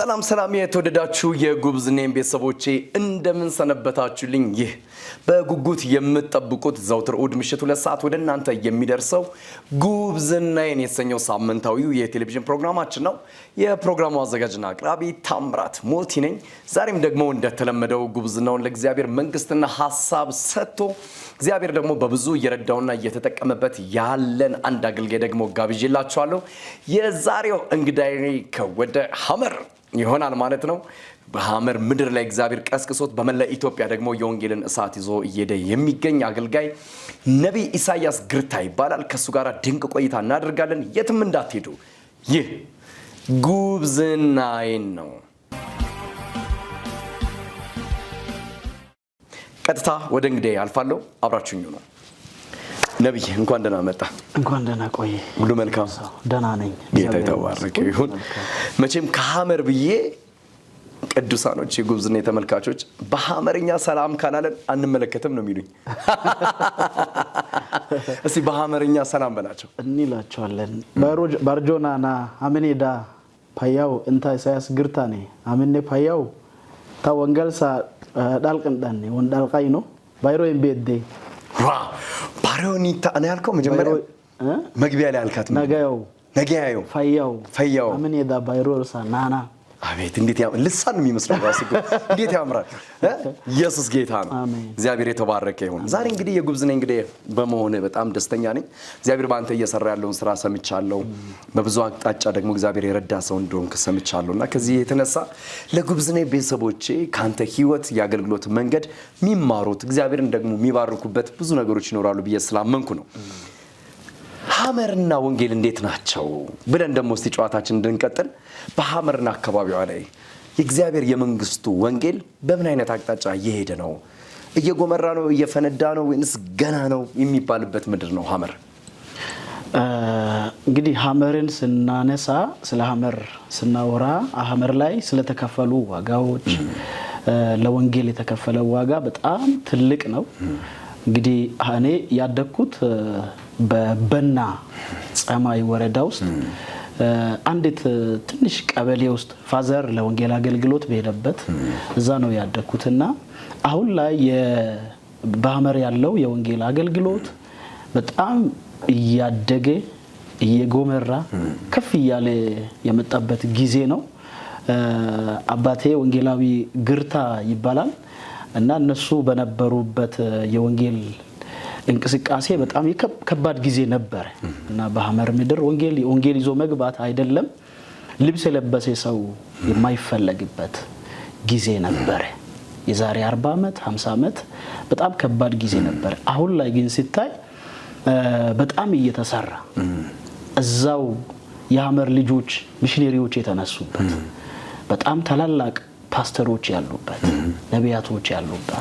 ሰላም ሰላም፣ የተወደዳችሁ የጉብዝናዬን ቤተሰቦቼ፣ እንደምን ሰነበታችሁልኝ? ይህ በጉጉት የምትጠብቁት ዘውትር እሁድ ምሽት 2 ሰዓት ወደ እናንተ የሚደርሰው ጉብዝናዬን የተሰኘው ሳምንታዊው የቴሌቪዥን ፕሮግራማችን ነው። የፕሮግራሙ አዘጋጅና አቅራቢ ታምራት ሞቲ ነኝ። ዛሬም ደግሞ እንደተለመደው ጉብዝናውን ለእግዚአብሔር መንግስትና ሀሳብ ሰጥቶ እግዚአብሔር ደግሞ በብዙ እየረዳውና እየተጠቀመበት ያለን አንድ አገልጋይ ደግሞ ጋብዤላችኋለሁ። የዛሬው እንግዳዬ ከወደ ሐመር ይሆናል ማለት ነው። በሐመር ምድር ላይ እግዚአብሔር ቀስቅሶት በመላ ኢትዮጵያ ደግሞ የወንጌልን እሳት ይዞ እየሄደ የሚገኝ አገልጋይ ነቢይ ኢሳያስ ግርታ ይባላል። ከእሱ ጋር ድንቅ ቆይታ እናደርጋለን። የትም እንዳትሄዱ። ይህ ጉብዝናዬን ነው። ቀጥታ ወደ እንግዳዬ አልፋለሁ። አብራችሁኝ ነው። ነቢይ፣ እንኳን ደህና መጣ። እንኳን ደህና ቆየ። ሁሉ መልካም? ደህና ነኝ። ጌታ የተባረከ ይሁን። መቼም ከሐመር ብዬ ቅዱሳኖች የጉብዝና የተመልካቾች በሐመርኛ ሰላም ካላለን አንመለከትም ነው የሚሉኝ። እስቲ በሐመርኛ ሰላም በላቸው። እንላቸዋለን። ባርጆናና አምኔዳ ፓያው እንታ ኢሳያስ ግርታኔ አምኔ ፓያው ታ ወንገልሳ ዳልቅንዳኔ ወንዳልቃይ ነው ባይሮ ቤዴ። ባሪዮኒታ ነው ያልከው፣ መጀመሪያ መግቢያ ላይ ያልካት ነገያው። ነገያው። ፈያው። ፈያው። አምኔዳ ባይሮሳ ናና። አቤት፣ እንዴት ልሳን ነው የሚመስለው ራሱ፣ እንዴት ያምራል! ኢየሱስ ጌታ ነው። እግዚአብሔር የተባረከ ይሁን። ዛሬ እንግዲህ የጉብዝና እንግዲህ በመሆን በጣም ደስተኛ ነኝ። እግዚአብሔር በአንተ እየሰራ ያለውን ስራ ሰምቻለሁ። በብዙ አቅጣጫ ደግሞ እግዚአብሔር የረዳ ሰው እንደሆንክ ሰምቻለሁ እና ከዚህ የተነሳ ለጉብዝና ቤተሰቦቼ ከአንተ ሕይወት የአገልግሎት መንገድ የሚማሩት፣ እግዚአብሔርን ደግሞ የሚባርኩበት ብዙ ነገሮች ይኖራሉ ብዬ ስላመንኩ ነው። ሐመርና ወንጌል እንዴት ናቸው ብለን ደግሞ እስቲ ጨዋታችን እንድንቀጥል፣ በሐመርና አካባቢዋ ላይ የእግዚአብሔር የመንግስቱ ወንጌል በምን አይነት አቅጣጫ እየሄደ ነው? እየጎመራ ነው? እየፈነዳ ነው? ወይንስ ገና ነው የሚባልበት ምድር ነው ሐመር? እንግዲህ ሐመርን ስናነሳ፣ ስለ ሐመር ስናወራ ሐመር ላይ ስለተከፈሉ ዋጋዎች፣ ለወንጌል የተከፈለ ዋጋ በጣም ትልቅ ነው። እንግዲህ እኔ ያደግኩት በበና ጸማይ ወረዳ ውስጥ አንዲት ትንሽ ቀበሌ ውስጥ፣ father ለወንጌል አገልግሎት በሄደበት እዛ ነው ያደግኩትና አሁን ላይ በሐመር ያለው የወንጌል አገልግሎት በጣም እያደገ፣ እየጎመራ፣ ከፍ እያለ የመጣበት ጊዜ ነው። አባቴ ወንጌላዊ ግርታ ይባላል እና እነሱ በነበሩበት የወንጌል እንቅስቃሴ በጣም ከባድ ጊዜ ነበረ እና በሐመር ምድር ወንጌል ይዞ መግባት አይደለም ልብስ የለበሰ ሰው የማይፈለግበት ጊዜ ነበረ። የዛሬ 40 ዓመት፣ 50 ዓመት በጣም ከባድ ጊዜ ነበረ። አሁን ላይ ግን ሲታይ በጣም እየተሰራ፣ እዛው የሐመር ልጆች ሚሽነሪዎች የተነሱበት፣ በጣም ታላላቅ ፓስተሮች ያሉበት፣ ነቢያቶች ያሉበት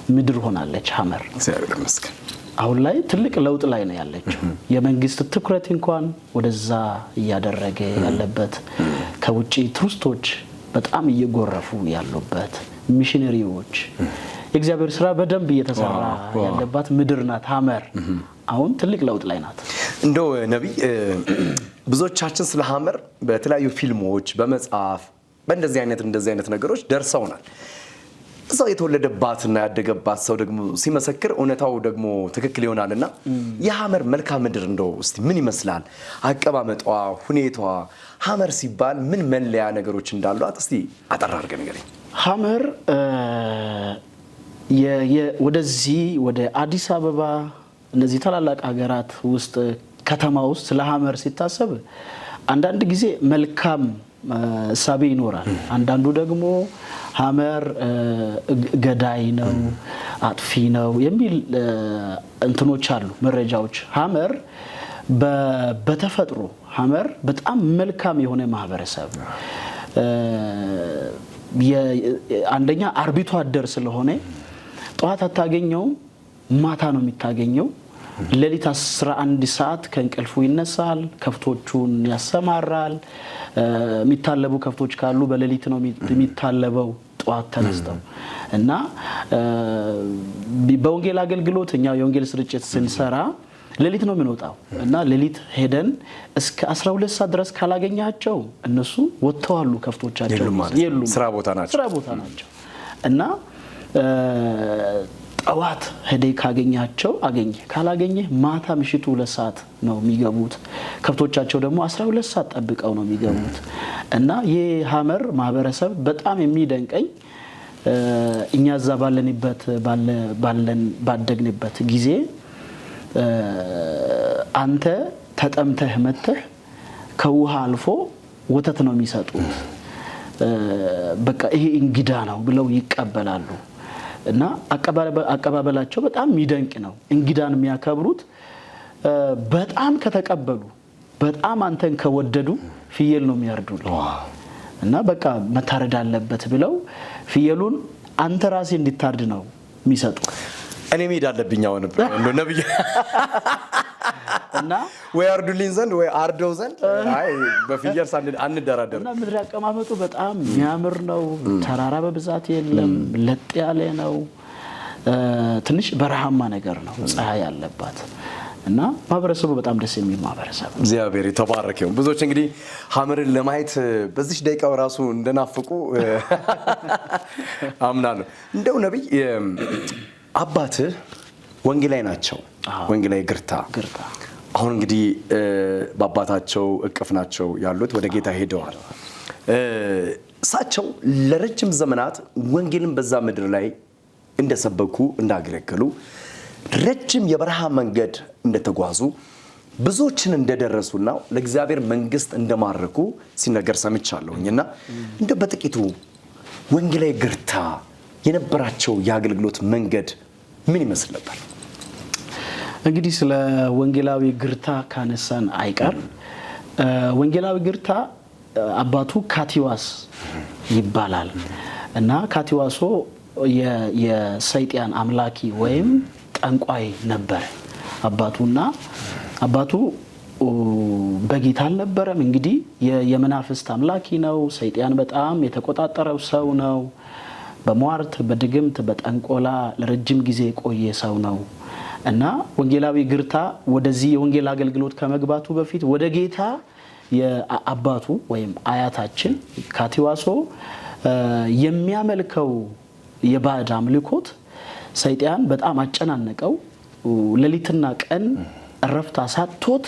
ምድር ሆናለች ሐመር። እግዚአብሔር ይመስገን። አሁን ላይ ትልቅ ለውጥ ላይ ነው ያለችው። የመንግስት ትኩረት እንኳን ወደዛ እያደረገ ያለበት፣ ከውጭ ቱሪስቶች በጣም እየጎረፉ ያሉበት፣ ሚሽነሪዎች፣ የእግዚአብሔር ስራ በደንብ እየተሰራ ያለባት ምድር ናት ሐመር። አሁን ትልቅ ለውጥ ላይ ናት። እንደው ነቢይ፣ ብዙዎቻችን ስለ ሐመር በተለያዩ ፊልሞች፣ በመጽሐፍ፣ በእንደዚህ አይነት እንደዚህ አይነት ነገሮች ደርሰውናል። እዛው የተወለደባትና ያደገባት ሰው ደግሞ ሲመሰክር እውነታው ደግሞ ትክክል ይሆናልና የሐመር መልክዓ ምድር እንደው እስቲ ምን ይመስላል? አቀማመጧ፣ ሁኔታዋ፣ ሐመር ሲባል ምን መለያ ነገሮች እንዳሏት እስቲ አጠር አድርገህ ንገረኝ። ሐመር ወደዚህ ወደ አዲስ አበባ እነዚህ ታላላቅ ሀገራት ውስጥ ከተማ ውስጥ ስለ ሐመር ሲታሰብ አንዳንድ ጊዜ መልካም እሳቤ ይኖራል። አንዳንዱ ደግሞ ሐመር ገዳይ ነው፣ አጥፊ ነው የሚል እንትኖች አሉ፣ መረጃዎች። ሐመር በተፈጥሮ ሐመር በጣም መልካም የሆነ ማህበረሰብ፣ አንደኛ አርብቶ አደር ስለሆነ ጠዋት አታገኘውም፣ ማታ ነው የሚታገኘው። ሌሊት 11 ሰዓት ከእንቅልፉ ይነሳል፣ ከብቶቹን ያሰማራል። የሚታለቡ ከብቶች ካሉ በሌሊት ነው የሚታለበው፣ ጠዋት ተነስተው። እና በወንጌል አገልግሎት እኛ የወንጌል ስርጭት ስንሰራ ሌሊት ነው የምንወጣው እና ሌሊት ሄደን እስከ 12 ሰዓት ድረስ ካላገኛቸው እነሱ ወጥተዋሉ፣ ከፍቶቻቸው የሉም፣ ስራ ቦታ ናቸው። ስራ ቦታ ናቸው እና ጠዋት ሄደህ ካገኛቸው አገኘ፣ ካላገኘህ ማታ ምሽቱ 2 ሰዓት ነው የሚገቡት። ከብቶቻቸው ደግሞ 12 ሰዓት ጠብቀው ነው የሚገቡት። እና ይህ ሀመር ማህበረሰብ በጣም የሚደንቀኝ እኛ እዛ ባለንበት ባለን ባደግንበት ጊዜ አንተ ተጠምተህ መተህ ከውሃ አልፎ ወተት ነው የሚሰጡት። በቃ ይሄ እንግዳ ነው ብለው ይቀበላሉ። እና አቀባበላቸው በጣም የሚደንቅ ነው። እንግዳን የሚያከብሩት በጣም ከተቀበሉ፣ በጣም አንተን ከወደዱ ፍየል ነው የሚያርዱልህ። እና በቃ መታረድ አለበት ብለው ፍየሉን አንተ ራሴ እንዲታርድ ነው የሚሰጡ። እኔ መሄድ አለብኝ አሁን እንደው ነብይ እና ወይ አርዱልኝ ዘንድ ወይ አርደው ዘንድ፣ አይ በፍየል አንደራደርም። እና ምድር አቀማመጡ በጣም የሚያምር ነው። ተራራ በብዛት የለም፣ ለጥ ያለ ነው። ትንሽ በረሃማ ነገር ነው፣ ፀሐይ ያለባት እና ማህበረሰቡ በጣም ደስ የሚል ማህበረሰብ ነው። እግዚአብሔር የተባረከ ይሁን። ብዙዎች እንግዲህ ሀመርን ለማየት በዚህ ደቂቃው ራሱ እንደናፍቁ አምናለሁ። እንደው ነብይ አባትህ ወንጌላዊ ናቸው። ወንጌላዊ ግርታ ግርታ። አሁን እንግዲህ በአባታቸው እቅፍ ናቸው ያሉት፣ ወደ ጌታ ሄደዋል። እሳቸው ለረጅም ዘመናት ወንጌልን በዛ ምድር ላይ እንደሰበኩ እንዳገለገሉ፣ ረጅም የበረሃ መንገድ እንደተጓዙ፣ ብዙዎችን እንደደረሱና ለእግዚአብሔር መንግስት እንደማረኩ ሲነገር ሰምቻለሁኝ። እና እንደው በጥቂቱ ወንጌላዊ ግርታ የነበራቸው የአገልግሎት መንገድ ምን ይመስል ነበር? እንግዲህ ስለ ወንጌላዊ ግርታ ካነሳን አይቀር ወንጌላዊ ግርታ አባቱ ካቲዋስ ይባላል። እና ካቲዋሶ የሰይጣን አምላኪ ወይም ጠንቋይ ነበር አባቱና አባቱ በጌታ አልነበረም። እንግዲህ የመናፍስት አምላኪ ነው። ሰይጣን በጣም የተቆጣጠረው ሰው ነው። በሟርት፣ በድግምት፣ በጠንቆላ ለረጅም ጊዜ የቆየ ሰው ነው። እና ወንጌላዊ ግርታ ወደዚህ የወንጌል አገልግሎት ከመግባቱ በፊት ወደ ጌታ የአባቱ ወይም አያታችን ካቲዋሶ የሚያመልከው የባዕድ አምልኮት ሰይጣን በጣም አጨናነቀው። ሌሊትና ቀን እረፍት አሳጥቶት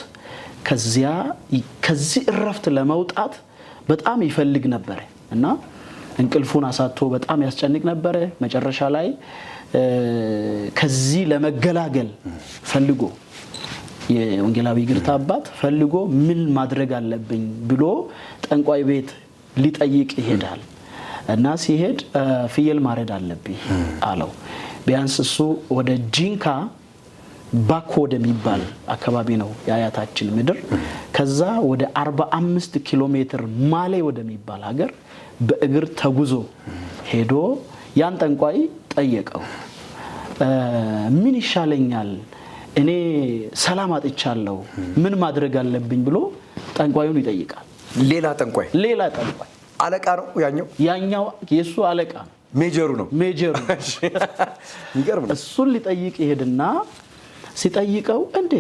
ከዚህ እረፍት ለመውጣት በጣም ይፈልግ ነበር እና እንቅልፉን አሳጥቶ በጣም ያስጨንቅ ነበር። መጨረሻ ላይ ከዚህ ለመገላገል ፈልጎ የወንጌላዊ ግርታ አባት ፈልጎ ምን ማድረግ አለብኝ ብሎ ጠንቋይ ቤት ሊጠይቅ ይሄዳል። እና ሲሄድ ፍየል ማረድ አለብኝ አለው። ቢያንስ እሱ ወደ ጂንካ ባኮ ወደሚባል አካባቢ ነው የአያታችን ምድር። ከዛ ወደ 45 ኪሎ ሜትር ማሌ ወደሚባል ሀገር በእግር ተጉዞ ሄዶ ያን ጠንቋይ ጠየቀው። ምን ይሻለኛል? እኔ ሰላም አጥቻለሁ፣ ምን ማድረግ አለብኝ ብሎ ጠንቋዩን ይጠይቃል። ሌላ ጠንቋይ? ሌላ ጠንቋይ። አለቃ ነው ያኛው? ያኛው የሱ አለቃ ነው። ሜጀሩ ነው። ሜጀሩ። ይገርም ነው። እሱን ሊጠይቅ ይሄድና ሲጠይቀው እንዴ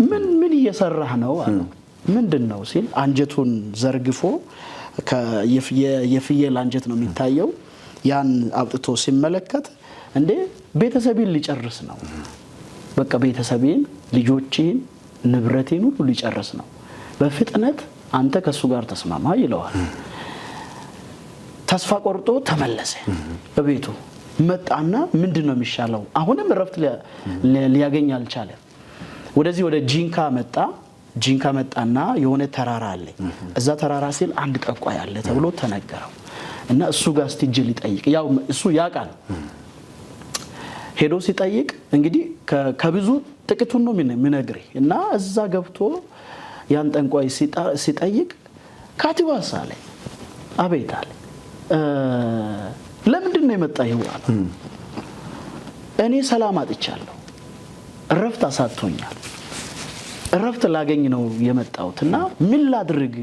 ምን ምን እየሰራህ ነው አለው። ምንድነው ሲል አንጀቱን ዘርግፎ የፍየል አንጀት ነው የሚታየው። ያን አውጥቶ ሲመለከት እንዴ ቤተሰቤን ሊጨርስ ነው። በቃ ቤተሰቤን፣ ልጆቼን፣ ንብረቴን ሁሉ ሊጨርስ ነው። በፍጥነት አንተ ከሱ ጋር ተስማማ ይለዋል። ተስፋ ቆርጦ ተመለሰ። በቤቱ መጣና ምንድነው የሚሻለው? አሁንም እረፍት ሊያገኝ አልቻለም። ወደዚህ ወደ ጂንካ መጣ። ጂንካ መጣና የሆነ ተራራ አለ። እዛ ተራራ ሲል አንድ ጠንቋይ አለ ተብሎ ተነገረው። እና እሱ ጋር እስቲ ሂጅ ሊጠይቅ፣ ያው እሱ ያውቃል። ሄዶ ሲጠይቅ እንግዲህ ከብዙ ጥቂቱን ነው የሚነግርህ። እና እዛ ገብቶ ያን ጠንቋይ ሲጠይቅ ካቲዋስ አለ። አቤት አለ። ለምንድን ነው የመጣኸው አለ። እኔ ሰላም አጥቻለሁ፣ እረፍት አሳጥቶኛል፣ እረፍት ላገኝ ነው የመጣሁት እና ምን ላድርግ?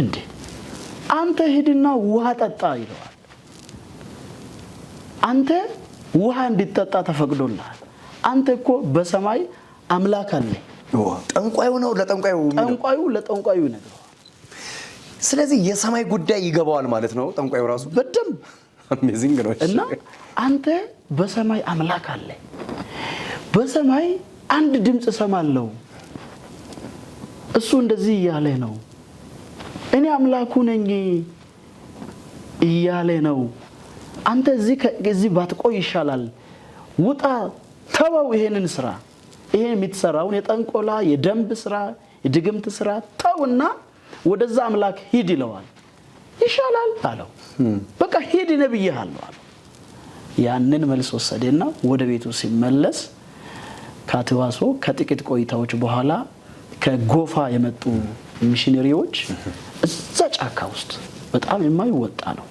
እንዴ አንተ ሂድና ውሃ ጠጣ ይለዋል። አንተ ውሃ እንድትጠጣ ተፈቅዶልሃል። አንተ እኮ በሰማይ አምላክ አለ። ጠንቋዩ ነው ለጠንቋዩ የሚለው። ጠንቋዩ ለጠንቋዩ ይነግረዋል። ስለዚህ የሰማይ ጉዳይ ይገባዋል ማለት ነው ጠንቋዩ ራሱ። በደንብ። Amazing ነው። እሺ። እና አንተ በሰማይ አምላክ አለ፣ በሰማይ አንድ ድምፅ እሰማለሁ፣ እሱ እንደዚህ እያለ ነው፣ እኔ አምላኩ ነኝ እያለ ነው። አንተ እዚህ ባትቆይ ይሻላል፣ ውጣ፣ ተወው ይሄንን ስራ፣ ይሄን የምትሰራውን የጠንቆላ የደንብ ስራ የድግምት ስራ ተውና ወደዛ አምላክ ሂድ ይለዋል። ይሻላል አለው። በቃ ሂድ ነብዬሃለሁ አለው። ያንን መልስ ወሰደና ወደ ቤቱ ሲመለስ ካቲዋሶ ከጥቂት ቆይታዎች በኋላ ከጎፋ የመጡ ሚሽነሪዎች እዛ ጫካ ውስጥ በጣም የማይወጣ ነው።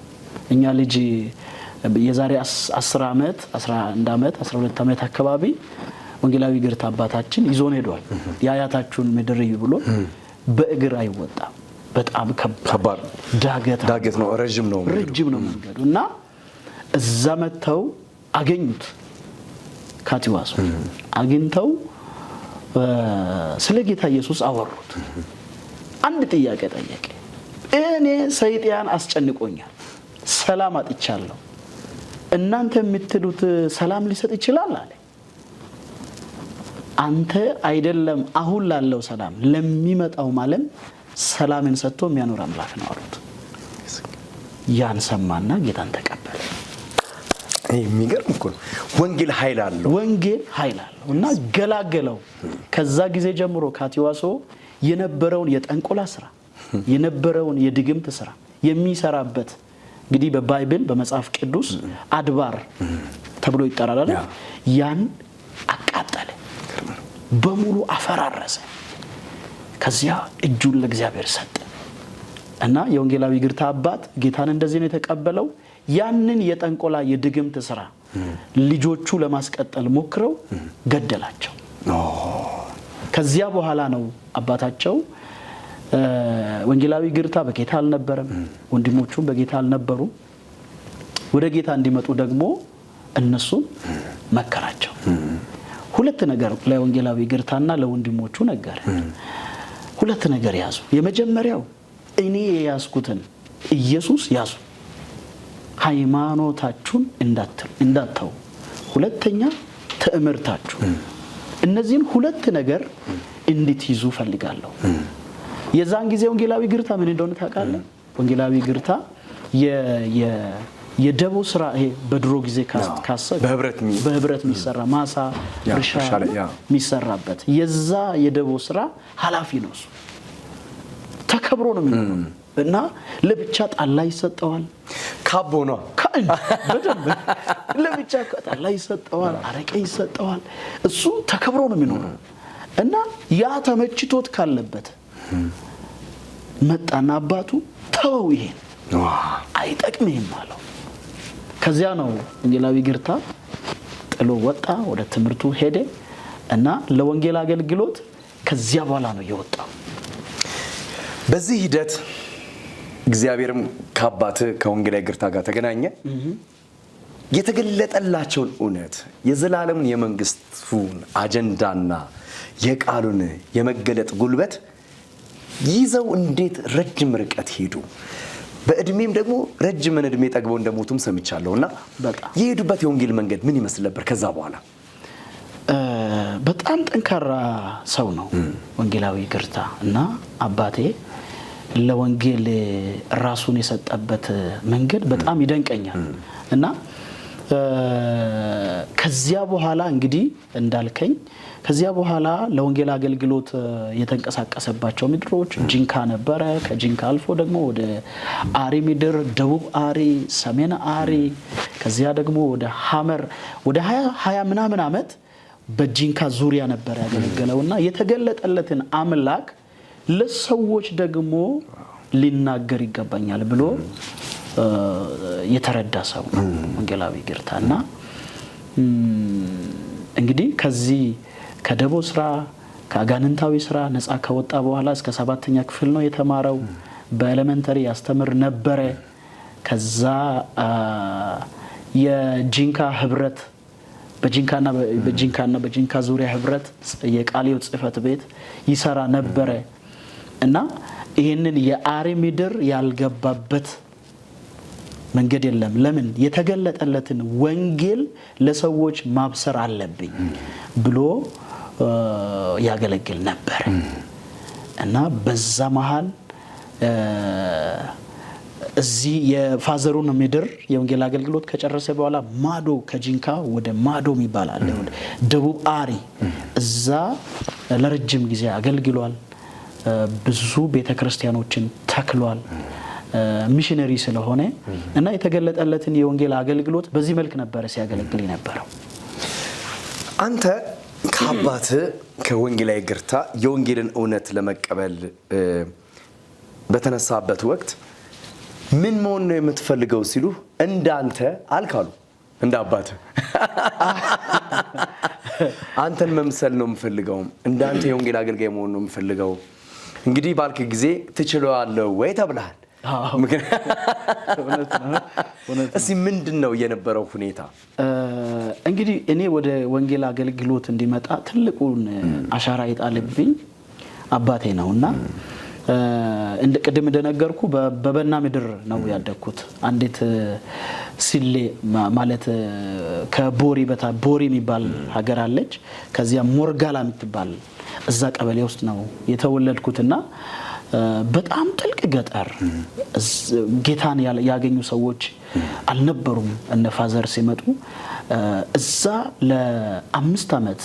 እኛ ልጅ የዛሬ 10 ዓመት፣ 11 ዓመት፣ 12 ዓመት አካባቢ ወንጌላዊ ግርታ አባታችን ይዞን ሄዷል። የአያታችሁን ምድር እዩ ብሎ በእግር አይወጣም። በጣም ከባድ ዳገት ዳገት ነው፣ ረጅም ነው መንገዱ። ረጅም ነው መንገዱ። እና እዛ መጥተው አገኙት። ካቲዋሶ አግኝተው ስለ ጌታ ኢየሱስ አወሩት። አንድ ጥያቄ ጠየቀ። እኔ ሰይጣን አስጨንቆኛል፣ ሰላም አጥቻለሁ። እናንተ የምትሉት ሰላም ሊሰጥ ይችላል አለ። አንተ አይደለም አሁን ላለው ሰላም ለሚመጣው ዓለም ሰላምን ሰጥቶ የሚያኖር አምላክ ነው አሉት። ያን ሰማና ጌታን ተቀበለ። የሚገርም እኮ ነው። ወንጌል ኃይል አለው። ወንጌል ኃይል አለው እና ገላገለው። ከዛ ጊዜ ጀምሮ ካቲዋሶ የነበረውን የጠንቆላ ስራ የነበረውን የድግምት ስራ የሚሰራበት እንግዲህ በ Bible በመጽሐፍ ቅዱስ አድባር ተብሎ ይጠራል አይደል? ያን አቃጠለ፣ በሙሉ አፈራረሰ። ከዚያ እጁን ለእግዚአብሔር ሰጠ እና የወንጌላዊ ግርታ አባት ጌታን እንደዚህ ነው የተቀበለው። ያንን የጠንቆላ የድግምት ስራ ልጆቹ ለማስቀጠል ሞክረው ገደላቸው። ከዚያ በኋላ ነው አባታቸው ወንጌላዊ ግርታ በጌታ አልነበረም፣ ወንድሞቹም በጌታ አልነበሩም። ወደ ጌታ እንዲመጡ ደግሞ እነሱም መከራቸው። ሁለት ነገር ለወንጌላዊ ግርታና ለወንድሞቹ ነገረ። ሁለት ነገር ያዙ። የመጀመሪያው እኔ የያዝኩትን ኢየሱስ ያዙ፣ ሃይማኖታችሁን እንዳትተው። ሁለተኛ ትምህርታችሁ። እነዚህን ሁለት ነገር እንድትይዙ ፈልጋለሁ። የዛን ጊዜ ወንጌላዊ ግርታ ምን እንደሆነ ታውቃለህ? ወንጌላዊ ግርታ የደቦ ስራ ይሄ በድሮ ጊዜ ካሰ በህብረት የሚሰራ ማሳ እርሻ የሚሰራበት የዛ የደቦ ስራ ኃላፊ ነው እሱ። ተከብሮ ነው የሚኖረው እና ለብቻ ጣላ ይሰጠዋል። ካቦ ነው። በደንብ ለብቻ ጣላ ይሰጠዋል፣ አረቄ ይሰጠዋል። እሱ ተከብሮ ነው የሚኖረው እና ያ ተመችቶት ካለበት መጣና አባቱ ተወው፣ ይሄን አይጠቅምህም አለው። ከዚያ ነው ወንጌላዊ ግርታ ጥሎ ወጣ፣ ወደ ትምህርቱ ሄደ እና ለወንጌል አገልግሎት ከዚያ በኋላ ነው የወጣው። በዚህ ሂደት እግዚአብሔርም ከአባትህ ከወንጌላዊ ግርታ ጋር ተገናኘ። የተገለጠላቸውን እውነት የዘላለሙን የመንግስቱን አጀንዳና የቃሉን የመገለጥ ጉልበት ይዘው እንዴት ረጅም ርቀት ሄዱ? በእድሜም ደግሞ ረጅምን እድሜ ጠግበው እንደሞቱም ሰምቻለሁ። እና የሄዱበት የወንጌል መንገድ ምን ይመስል ነበር? ከዛ በኋላ በጣም ጠንካራ ሰው ነው ወንጌላዊ ግርታ እና አባቴ ለወንጌል ራሱን የሰጠበት መንገድ በጣም ይደንቀኛል። እና ከዚያ በኋላ እንግዲህ እንዳልከኝ ከዚያ በኋላ ለወንጌል አገልግሎት የተንቀሳቀሰባቸው ምድሮች ጂንካ ነበረ። ከጂንካ አልፎ ደግሞ ወደ አሪ ምድር፣ ደቡብ አሪ፣ ሰሜን አሪ፣ ከዚያ ደግሞ ወደ ሀመር ወደ 20 ምናምን ዓመት በጂንካ ዙሪያ ነበር ያገለገለውና የተገለጠለትን አምላክ ለሰዎች ደግሞ ሊናገር ይገባኛል ብሎ የተረዳ ሰው ነው ወንጌላዊ ግርታ። እና እንግዲህ ከዚህ ከደቦ ስራ ከአጋንንታዊ ስራ ነፃ ከወጣ በኋላ እስከ 7ኛ ክፍል ነው የተማረው። በ elementary ያስተምር ነበረ። ከዛ የጂንካ ህብረት በጂንካና በጂንካ ዙሪያ ህብረት የቃለ ሕይወት ጽሕፈት ቤት ይሰራ ነበረ እና ይህንን የአሪ ምድር ያልገባበት መንገድ የለም። ለምን? የተገለጠለትን ወንጌል ለሰዎች ማብሰር አለብኝ ብሎ ያገለግል ነበር እና በዛ መሃል እዚህ የ father ኡን ምድር የወንጌል አገልግሎት ከጨረሰ በኋላ ማዶ ከጂንካ ወደ ማዶ የሚባል አለ፣ ደቡብ አሪ፣ እዛ ለረጅም ጊዜ አገልግሏል። ብዙ ቤተክርስቲያኖችን ተክሏል። ሚሽነሪ ስለሆነ እና የተገለጠለትን የወንጌል አገልግሎት በዚህ መልክ ነበረ ሲያገለግል የነበረው። አንተ ከአባትህ ከወንጌላዊ ግርታ የወንጌልን እውነት ለመቀበል በተነሳበት ወቅት ምን መሆን ነው የምትፈልገው ሲሉ እንዳንተ አልካሉ። እንደ አባትህ አንተን መምሰል ነው የምፈልገው፣ እንዳንተ የወንጌል አገልጋይ መሆን ነው የምፈልገው። እንግዲህ ባልክ ጊዜ ትችለዋለህ ወይ ተብለሃል። እስኪ ምንድን ነው የነበረው ሁኔታ? እንግዲህ እኔ ወደ ወንጌል አገልግሎት እንዲመጣ ትልቁን አሻራ የጣለብኝ አባቴ ነው እና ቅድም እንደነገርኩ በበና ምድር ነው ያደግኩት። አንዲት ሲሌ ማለት ከቦሪ በታ ቦሪ የሚባል ሀገር አለች። ከዚያ ሞርጋላ የምትባል እዛ ቀበሌ ውስጥ ነው የተወለድኩትና በጣም ጥልቅ ገጠር ጌታን ያገኙ ሰዎች አልነበሩም። እነ father ሲመጡ እዛ ለ5 ዓመት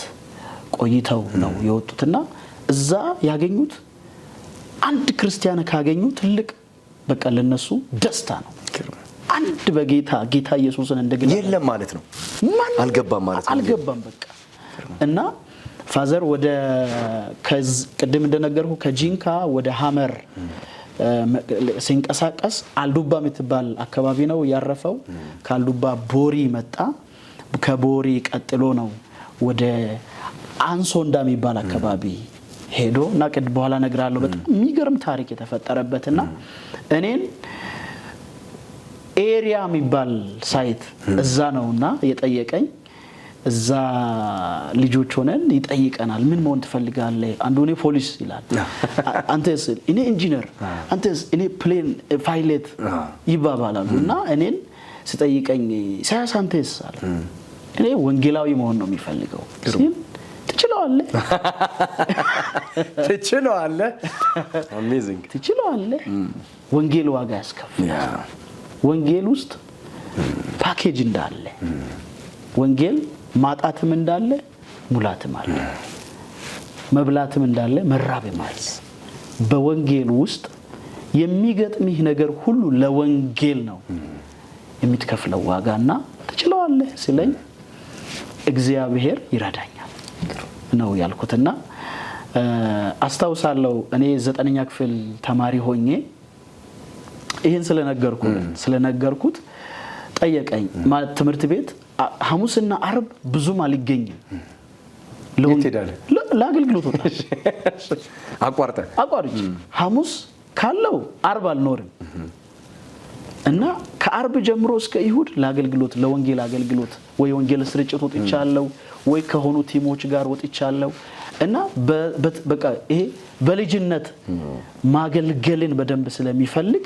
ቆይተው ነው የወጡትና እዛ ያገኙት አንድ ክርስቲያን ካገኙ ትልቅ በቃ ለነሱ ደስታ ነው። አንድ በጌታ ጌታ ኢየሱስን እንደግል የለም ማለት ነው። አልገባም ማለት ነው። አልገባም በቃ። እና father ወደ ቅድም እንደነገርኩ ከጂንካ ወደ ሀመር ሲንቀሳቀስ አልዱባ የምትባል አካባቢ ነው ያረፈው። ከአልዱባ ቦሪ መጣ። ከቦሪ ቀጥሎ ነው ወደ አንሶንዳ የሚባል አካባቢ ሄዶ እና ቅድ በኋላ እነግርሃለሁ። በጣም የሚገርም ታሪክ የተፈጠረበትና እኔን area የሚባል site እዛ ነውና የጠየቀኝ። እዛ ልጆች ሆነን ይጠይቀናል። ምን መሆን ትፈልጋለህ? አንዱ እኔ ፖሊስ ይላል፣ አንተስ? እኔ ኢንጂነር፣ አንተስ? እኔ plane pilot ይባባላሉ። እና እኔን ስጠይቀኝ ኢሳያስ አንተስ አለ። እኔ ወንጌላዊ መሆን ነው የሚፈልገው ሲል ትችለዋለህ፣ ትችለዋለህ፣ amazing ትችለዋለህ። ወንጌል ዋጋ ያስከፍላል። ወንጌል ውስጥ ፓኬጅ እንዳለ ወንጌል ማጣትም እንዳለ ሙላትም አለ፣ መብላትም እንዳለ መራብም አለ። በወንጌል ውስጥ የሚገጥምህ ነገር ሁሉ ለወንጌል ነው የምትከፍለው ዋጋና ትችለዋለህ ሲለኝ እግዚአብሔር ይረዳኛል ነው ያልኩትና አስታውሳለሁ እኔ 9ኛ ክፍል ተማሪ ሆኜ ይሄን ስለነገርኩት ጠየቀኝ። ማለት ትምህርት ቤት ሐሙስና አርብ ብዙም አልገኝም። የት ሄዳለህ? ለአገልግሎት ወጣ። አቋርጠህ? አቋርጬ ሐሙስ ካለው አርብ አልኖርም እና ከአርብ ጀምሮ እስከ እሁድ ለአገልግሎት ለወንጌል አገልግሎት ወይ ወንጌል ስርጭት ወጥቻለሁ ወይ ከሆኑ ቲሞች ጋር ወጥቻለሁ እና በቃ ይሄ በልጅነት ማገልገልን በደንብ ስለሚፈልግ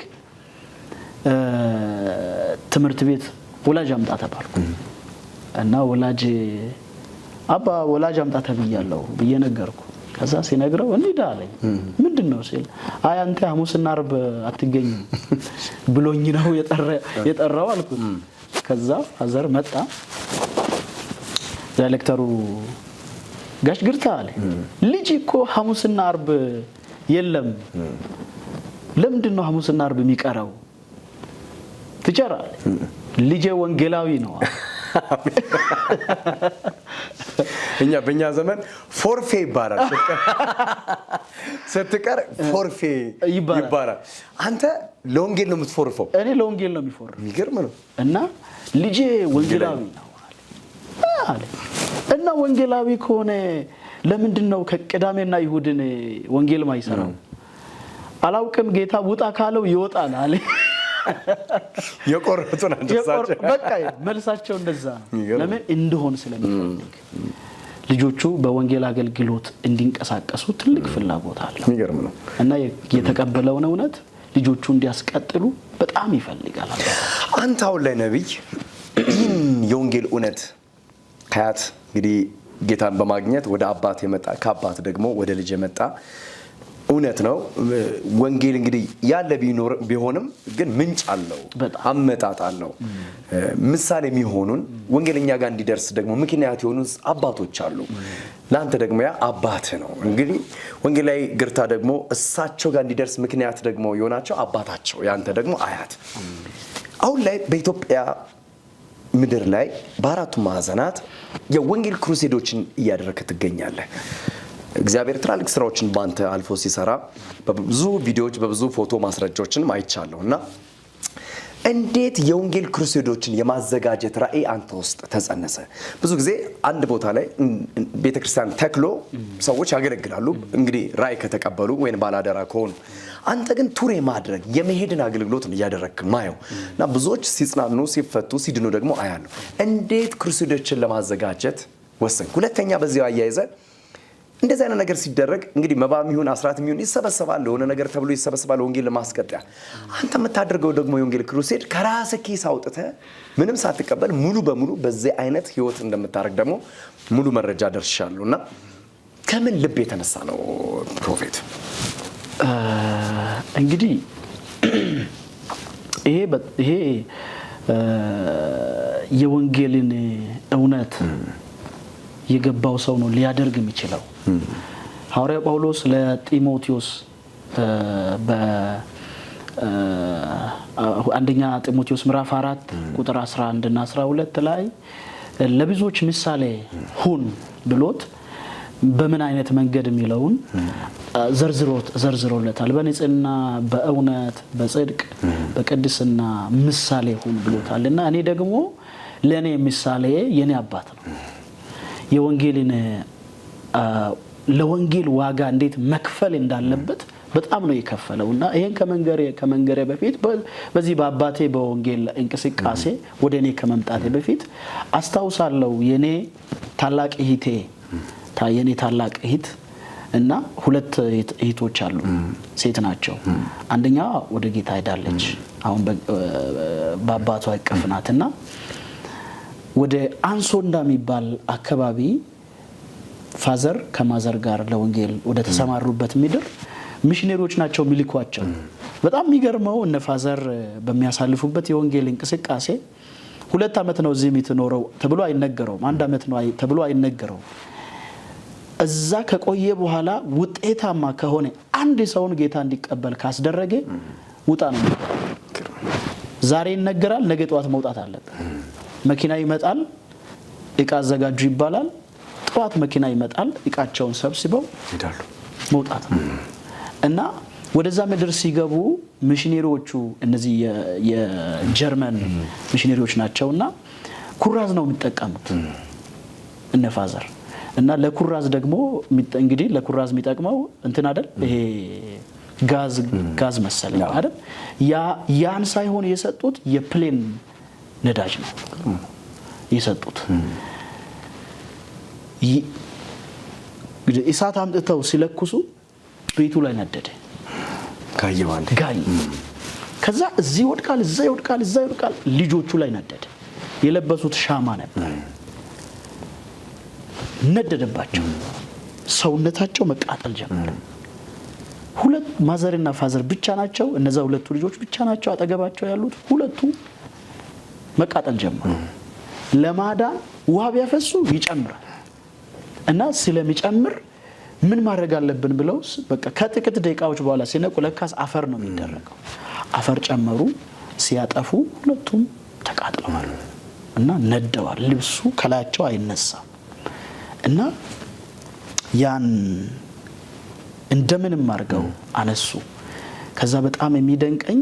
ትምህርት ቤት ወላጅ አምጣ ተባልኩ እና ወላጅ አባ ወላጅ አምጣ ተብያለሁ ብዬ ነገርኩ። ከዛ ሲነግረው እንሂድ አለኝ። ምንድነው ሲል አይ አንተ ሐሙስና አርብ አትገኝም ብሎኝ ነው የጠራው አልኩት። ከዛ father መጣ። ዳይሬክተሩ ጋሽ ግርታ አለ ልጅ እኮ ሐሙስና አርብ የለም፣ ለምንድነው ሐሙስና አርብ የሚቀረው? ትጨራለህ። ልጄ ወንጌላዊ ነው። እኛ በእኛ ዘመን ፎርፌ ይባላል። ስትቀር ፎርፌ ይባላል። አንተ ለወንጌል ነው የምትፎርፈው? እኔ ለወንጌል ነው የሚፎርፈው። የሚገርም ነው። እና ልጄ ወንጌላዊ ነው አለ። እና ወንጌላዊ ከሆነ ለምንድን ነው ከቅዳሜና ይሁድን ወንጌል ማይሰራው? አላውቅም፣ ጌታ ውጣ ካለው ይወጣል አለ። የቆረጡ ናቸው እሳቸው። በቃ መልሳቸው እንደዛ ነው። ለምን እንደሆን ስለሚፈልግ ልጆቹ በወንጌል አገልግሎት እንዲንቀሳቀሱ ትልቅ ፍላጎት አለው። የሚገርም ነው። እና የተቀበለውን እውነት ልጆቹ እንዲያስቀጥሉ በጣም ይፈልጋል። አንተ አሁን ላይ ነቢይ ይህን የወንጌል እውነት ከአያት እንግዲህ ጌታን በማግኘት ወደ አባት የመጣ፣ ከአባት ደግሞ ወደ ልጅ የመጣ እውነት ነው። ወንጌል እንግዲህ ያለ ቢሆንም ግን ምንጭ አለው፣ አመጣጥ አለው። ምሳሌ የሚሆኑን ወንጌል እኛ ጋር እንዲደርስ ደግሞ ምክንያት የሆኑ አባቶች አሉ። ለአንተ ደግሞ ያ አባት ነው። እንግዲህ ወንጌላዊ ግርታ ደግሞ እሳቸው ጋር እንዲደርስ ምክንያት ደግሞ የሆናቸው አባታቸው፣ ያንተ ደግሞ አያት። አሁን ላይ በኢትዮጵያ ምድር ላይ በአራቱ ማዕዘናት የወንጌል crusade ኦችን እያደረግህ ትገኛለህ። እግዚአብሔር ትላልቅ ስራዎችን ባንተ አልፎ ሲሰራ በብዙ ቪዲዮዎች፣ በብዙ ፎቶ ማስረጃዎችንም አይቻለሁ። እና እንዴት የወንጌል crusade ኦችን የማዘጋጀት ራዕይ አንተ ውስጥ ተጸነሰ? ብዙ ጊዜ አንድ ቦታ ላይ ቤተክርስቲያን ተክሎ ሰዎች ያገለግላሉ፣ እንግዲህ ራዕይ ከተቀበሉ ወይም ባላደራ ከሆኑ። አንተ ግን tour የማድረግ፣ የመሄድን አገልግሎት እያደረግክ ማየው እና ብዙዎች ሲጽናኑ፣ ሲፈቱ፣ ሲድኑ ደግሞ አያለሁ። እንዴት crusade ኦችን ለማዘጋጀት ወሰንክ? ሁለተኛ በዚያው አያይዘ እንደዚህ አይነት ነገር ሲደረግ እንግዲህ መባም ይሁን አስራት ይሁን ይሰበሰባል፣ ለሆነ ነገር ተብሎ ይሰበሰባል፣ ወንጌል ለማስቀጠያ። አንተ የምታደርገው ደግሞ የወንጌል crusade ከራስህ ኪስ አውጥተህ ምንም ሳትቀበል ሙሉ በሙሉ በዚህ አይነት ህይወት እንደምታደርግ ደግሞ ሙሉ መረጃ ደርሻለሁ። እና ከምን ልብ የተነሳ ነው prophet? እንግዲህ ይሄ የወንጌልን እውነት የገባው ሰው ነው ሊያደርግ የሚችለው። ሐዋርያው ጳውሎስ ለጢሞቴዎስ በአንደኛ ጢሞቴዎስ ምዕራፍ 4 ቁጥር 11 እና 12 ላይ ለብዙዎች ምሳሌ ሁን ብሎት በምን አይነት መንገድ የሚለውን ዘርዝሮለታል። በንጽህና፣ በእውነት፣ በጽድቅ፣ በቅድስና ምሳሌ ሁን ብሎታል። እና እኔ ደግሞ ለእኔ ምሳሌ የኔ አባት ነው። የወንጌልን ለወንጌል ዋጋ እንዴት መክፈል እንዳለበት በጣም ነው የከፈለው። እና ይሄን ከመንገሬ በፊት፣ በዚህ በአባቴ በወንጌል እንቅስቃሴ ወደ እኔ ከመምጣቴ በፊት አስታውሳለሁ፣ የኔ ታላቅ እህት እና ሁለት እህቶች አሉ፣ ሴት ናቸው። አንደኛዋ ወደ ጌታ ሄዳለች፣ አሁን በአባቷ እቅፍ ናት። እና ወደ አንሶንዳ የሚባል አካባቢ father ከ mother ጋር ለወንጌል ወደ ተሰማሩበት ምድር ሚሽነሪዎች ናቸው የሚልኳቸው። በጣም የሚገርመው እነ father በሚያሳልፉበት የወንጌል እንቅስቃሴ 2 ዓመት ነው እዚህ የምትኖረው ተብሎ አይነገረውም። አንድ ዓመት ነው ተብሎ አይነገረውም። እዛ ከቆየ በኋላ ውጤታማ ከሆነ፣ አንድ ሰውን ጌታ እንዲቀበል ካስደረገ ውጣ ነው የሚባለው። ዛሬ ይነገራል፣ ነገ ጠዋት መውጣት አለበት። መኪና ይመጣል፣ እቃ አዘጋጁ ይባላል። ጠዋት መኪና ይመጣል፣ እቃቸውን ሰብስበው ይሄዳሉ። መውጣት ነው። እና ወደዛ ምድር ሲገቡ ሚሽነሪዎቹ እነዚህ የጀርመን ሚሽነሪዎች ናቸው እና ኩራዝ ነው የሚጠቀሙት እነ father። እና ለኩራዝ ደግሞ እንግዲህ ለኩራዝ የሚጠቅመው እንትን አይደል፣ ይሄ ጋዝ መሰለኝ አይደል? ያን ሳይሆን የሰጡት የ plane ነዳጅ ነው የሰጡት። እሳት አምጥተው ሲለኩሱ ቤቱ ላይ ነደደ። ጋየው አንዴ። ጋይ። ከዛ እዚህ ይወድቃል፣ እዛ ይወድቃል፣ እዛ ይወድቃል። ልጆቹ ላይ ነደደ። የለበሱት ሻማ ነበር፣ ነደደባቸው። ሰውነታቸው መቃጠል ጀመረ። ሁለት mother ና father ብቻ ናቸው። እነዛ ሁለቱ ልጆች ብቻ ናቸው አጠገባቸው ያሉት። ሁለቱ መቃጠል ጀመሩ። ለማዳን ውሃ ቢያፈሱ ይጨምራል እና ስለሚጨምር ምን ማድረግ አለብን ብለው በቃ ከጥቂት ደቂቃዎች በኋላ ሲነቁ ለካስ አፈር ነው የሚደረገው። አፈር ጨመሩ። ሲያጠፉ ሁለቱም ተቃጥለዋል እና ነደዋል። ልብሱ ከላያቸው አይነሳም። እና ያን እንደምንም አድርገው አነሱ። ከዛ በጣም የሚደንቀኝ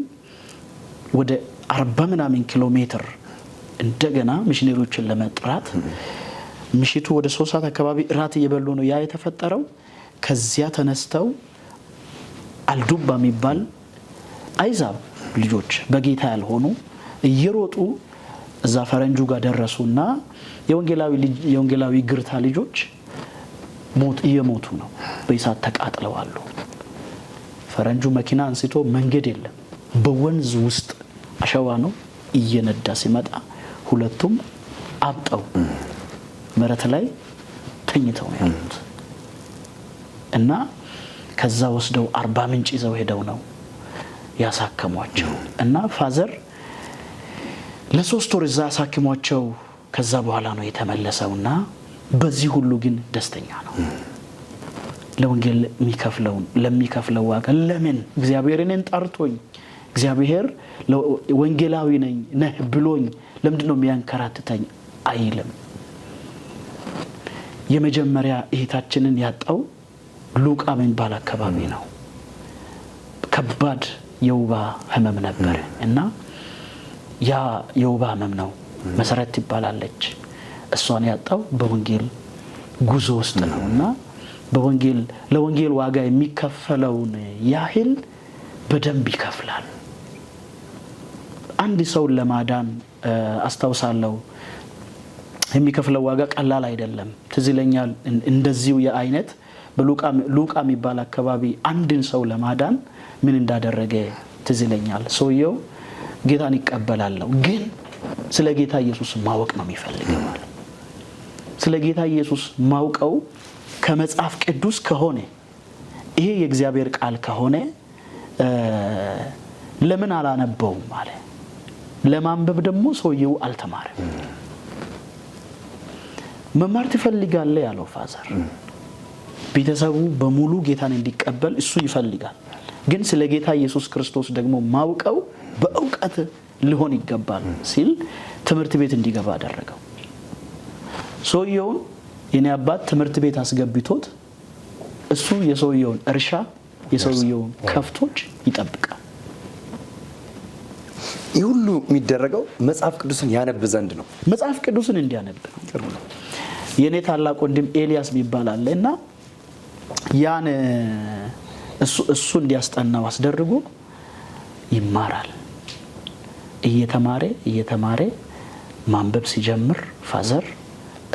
ወደ 40 ምናምን ኪሎ ሜትር እንደገና ሚሽነሪዎችን ለመጥራት ምሽቱ ወደ 3 ሰዓት አካባቢ እራት እየበሉ ነው ያ የተፈጠረው። ከዚያ ተነስተው አልዱባ የሚባል አይዛብ ልጆች በጌታ ያልሆኑ እየሮጡ እዛ ፈረንጁ ጋር ደረሱና የወንጌላዊ ግርታ ልጆች ሞት እየሞቱ ነው፣ በእሳት ተቃጥለዋል። ፈረንጁ መኪና አንስቶ መንገድ የለም፣ በወንዝ ውስጥ አሸዋ ነው እየነዳ ሲመጣ ሁለቱም አብጠው መሬት ላይ ተኝተው ነው ያሉት። እና ከዛ ወስደው አርባ ምንጭ ይዘው ሄደው ነው ያሳከሟቸው። እና father ለ3 ወር እዛ ያሳክሟቸው ከዛ በኋላ ነው የተመለሰውና በዚህ ሁሉ ግን ደስተኛ ነው። ለወንጌል ለሚከፍለው ዋጋ ለምን እግዚአብሔር እኔን ጠርቶኝ እግዚአብሔር ወንጌላዊ ነኝ ነህ ብሎኝ ለምንድን ነው የሚያንከራትተኝ አይልም። የመጀመሪያ እህታችንን ያጣው ሉቃ የሚባል አካባቢ ነው። ከባድ የውባ ህመም ነበር እና ያ የውባ ህመም ነው፣ መሰረት ትባላለች። እሷን ያጣው በወንጌል ጉዞ ውስጥ ነው እና ለወንጌል ዋጋ የሚከፈለውን ያህል በደንብ ይከፍላል። አንድ ሰውን ለማዳን አስታውሳለሁ የሚከፍለው ዋጋ ቀላል አይደለም። ትዝ ይለኛል እንደዚሁ የአይነት በሉቃ የሚባል አካባቢ አንድን ሰው ለማዳን ምን እንዳደረገ ትዝ ይለኛል። ሰውየው ጌታን ይቀበላለሁ ግን ስለ ጌታ ኢየሱስ ማወቅ ነው የሚፈልገው። ስለ ጌታ ኢየሱስ ማውቀው ከመጽሐፍ ቅዱስ ከሆነ ይሄ የእግዚአብሔር ቃል ከሆነ ለምን አላነበውም አለ። ለማንበብ ደግሞ ሰውየው አልተማረም። መማር ትፈልጋለህ ያለው father። ቤተሰቡ በሙሉ ጌታን እንዲቀበል እሱ ይፈልጋል። ግን ስለ ጌታ ኢየሱስ ክርስቶስ ደግሞ ማውቀው በእውቀት ሊሆን ይገባል ሲል ትምህርት ቤት እንዲገባ አደረገው። ሰውየውን የኔ አባት ትምህርት ቤት አስገብቶት እሱ የሰውየውን እርሻ የሰውየውን ከፍቶች ይጠብቃል። ይህ ሁሉ የሚደረገው መጽሐፍ ቅዱስን ያነብ ዘንድ ነው። መጽሐፍ ቅዱስን እንዲያነብ ነው። የኔ ታላቅ ወንድም ኤልያስ የሚባል አለ እና ያን እሱ እንዲያስጠናው አስደርጎ ይማራል። እየተማረ እየተማረ ማንበብ ሲጀምር father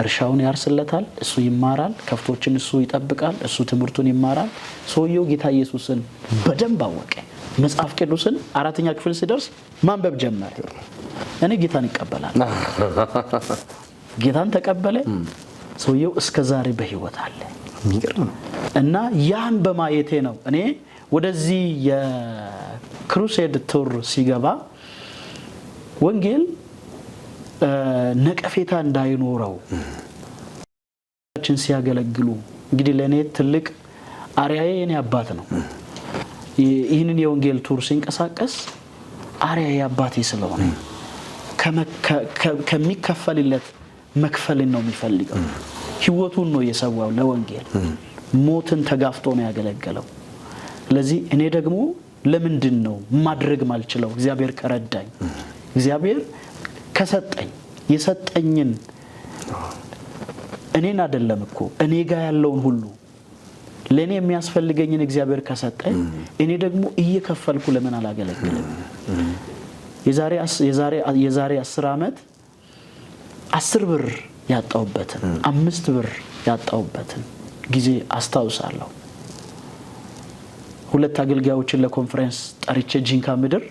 እርሻውን ያርስለታል፣ እሱ ይማራል፣ ከብቶችን እሱ ይጠብቃል፣ እሱ ትምህርቱን ይማራል። ሰውየው ጌታ ኢየሱስን በደንብ አወቀ። መጽሐፍ ቅዱስን 4ኛ ክፍል ሲደርስ ማንበብ ጀመረ። እኔ ጌታን ይቀበላል። ጌታን ተቀበለ። ሰውየው እስከ ዛሬ በህይወት አለ። የሚገርም ነው። እና ያን በማየቴ ነው እኔ ወደዚህ የ crusade tour ሲገባ ወንጌል ነቀፌታ እንዳይኖረው ሲያገለግሉ እንግዲህ ለኔ ትልቅ አርአያዬ የኔ አባት ነው። ይህንን የወንጌል tour ሲንቀሳቀስ አርአያዬ አባቴ ስለሆነ ከሚከፈልለት መክፈልን ነው የሚፈልገው። ህይወቱን ነው የሰዋው ለወንጌል፣ ሞትን ተጋፍጦ ነው ያገለገለው። ስለዚህ እኔ ደግሞ ለምንድን ነው ማድረግ ማልችለው? እግዚአብሔር ከረዳኝ፣ እግዚአብሔር ከሰጠኝ የሰጠኝን እኔን አይደለም እኮ እኔ ጋር ያለውን ሁሉ ለኔ የሚያስፈልገኝን እግዚአብሔር ከሰጠኝ እኔ ደግሞ እየከፈልኩ ለምን አላገለግልም? የዛሬ 10 ዓመት 10 ብር ያጣሁበትን 5 ብር ያጣሁበትን ጊዜ አስታውሳለሁ። ሁለት አገልጋዮችን ለኮንፈረንስ ጠርቼ ጂንካ ምድር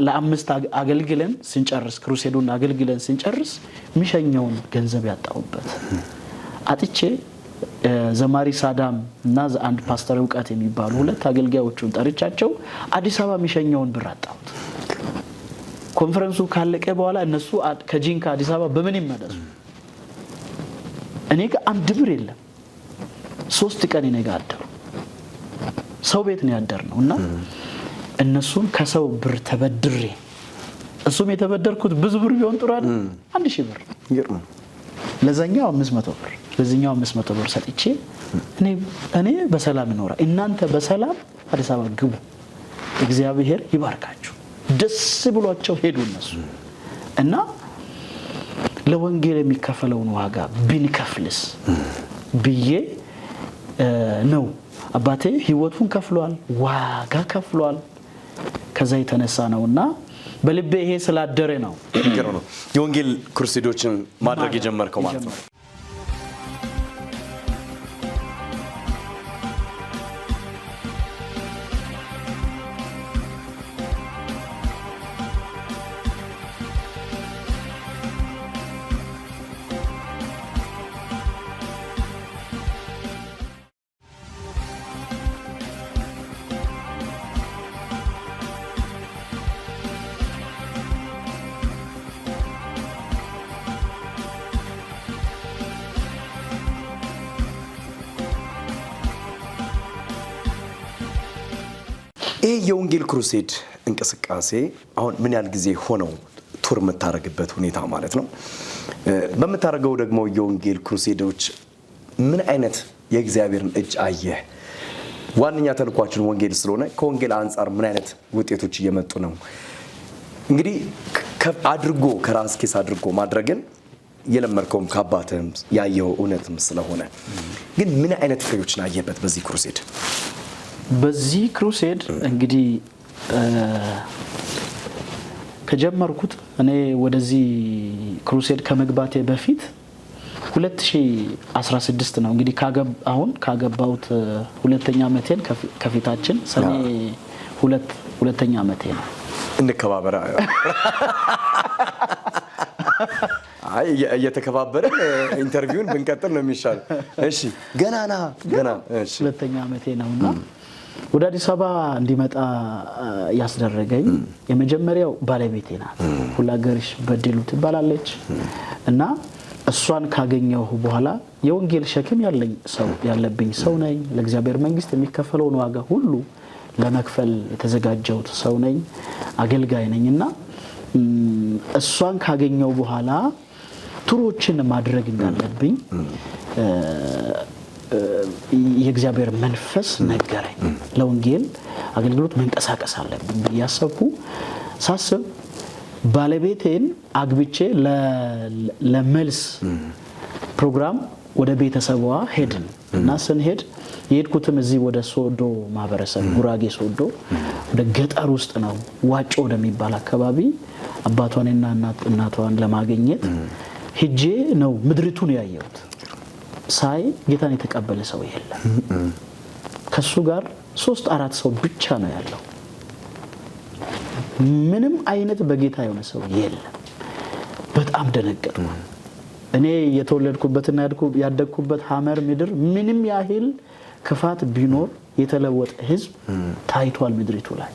ለአምስት አገልግለን ስንጨርስ ክሩሴዱን አገልግለን ስንጨርስ ሚሸኘውን ገንዘብ ያጣሁበት አጥቼ ዘማሪ ሳዳም እና አንድ ፓስተር እውቀት የሚባሉ ሁለት አገልጋዮቹን ጠርቻቸው አዲስ አበባ የሚሸኘውን ብር አጣሁት። ኮንፈረንሱ ካለቀ በኋላ እነሱ ከጂንካ አዲስ አበባ በምን ይመለሱ? እኔ ጋር አንድ ብር የለም። 3 ቀን እኔ ጋር አደሩ። ሰው ቤት ነው ያደርነው እና እነሱን ከሰው ብር ተበድሬ እሱም የተበደርኩት ብዙ ብር ቢሆን ጥሩ አይደል? 1000 ብር ለዛኛው 500 ብር ለዚህኛው 500 ብር ሰጥቼ እኔ በሰላም እኖራለሁ፣ እናንተ በሰላም አዲስ አበባ ግቡ፣ እግዚአብሔር ይባርካችሁ። ደስ ብሏቸው ሄዱ እነሱ። እና ለወንጌል የሚከፈለውን ዋጋ ብንከፍልስ ብዬ ነው። አባቴ ህይወቱን ከፍሏል፣ ዋጋ ከፍሏል። ከዛ የተነሳ ነውና በልቤ ይሄ ስላደረ ነው የሚገርም ነው። የወንጌል crusade ኦችን ማድረግ የጀመርከው ማለት ነው። ይህ የወንጌል crusade እንቅስቃሴ አሁን ምን ያህል ጊዜ ሆነው tour የምታደርግበት ሁኔታ ማለት ነው? በምታደርገው ደግሞ የወንጌል crusade ኦች ምን አይነት የእግዚአብሔርን እጅ አየህ? ዋነኛ ተልኳችን ወንጌል ስለሆነ ከወንጌል አንጻር ምን አይነት ውጤቶች እየመጡ ነው? እንግዲህ አድርጎ ከራስ ኪስ አድርጎ ማድረግን የለመድከውም ከአባትህም ያየኸው እውነትም ስለሆነ ግን ምን አይነት ፍሬዎችን አየህበት በዚህ crusade? በዚህ crusade እንግዲህ ከጀመርኩት እኔ ወደዚህ crusade ከመግባቴ በፊት 2016 ነው እንግዲህ አሁን ካገባሁት ሁለተኛ ዓመቴን ከፊታችን ሰኔ ሁለተኛ ዓመቴ ነው። እንከባበራ። አይ እየተከባበርን interview ን ብንቀጥል ነው የሚሻለው። እሺ ገና ና ገና እሺ ሁለተኛ ዓመቴ ነውና ወደ አዲስ አበባ እንዲመጣ ያስደረገኝ የመጀመሪያው ባለቤቴ ናት። ሁላገርሽ በድሉ ትባላለች እና እሷን ካገኘሁ በኋላ የወንጌል ሸክም ያለኝ ሰው ያለብኝ ሰው ነኝ። ለእግዚአብሔር መንግስት የሚከፈለውን ዋጋ ሁሉ ለመክፈል የተዘጋጀሁት ሰው ነኝ፣ አገልጋይ ነኝ እና እሷን ካገኘሁ በኋላ tour ኦችን ማድረግ እንዳለብኝ የእግዚአብሔር መንፈስ ነገረኝ። ለወንጌል አገልግሎት መንቀሳቀስ አለብኝ ብዬ አሰብኩ። ሳስብ ባለቤቴን አግብቼ ለመልስ ፕሮግራም ወደ ቤተሰቧ ሄድን እና ስንሄድ የሄድኩትም እዚህ ወደ ሶዶ ማህበረሰብ ጉራጌ ሶዶ ወደ ገጠር ውስጥ ነው፣ ዋጮ ወደሚባል አካባቢ አባቷንና እናቷን ለማግኘት ሄጄ ነው ምድሪቱን ያየሁት። ሳይ ጌታን የተቀበለ ሰው የለም። ከሱ ጋር 3-4 ሰው ብቻ ነው ያለው። ምንም አይነት በጌታ የሆነ ሰው የለም። በጣም ደነገጥኩ። እኔ የተወለድኩበትና ያደግኩበት ሀመር ምድር ምንም ያህል ክፋት ቢኖር የተለወጠ ሕዝብ ታይቷል ምድሪቱ ላይ።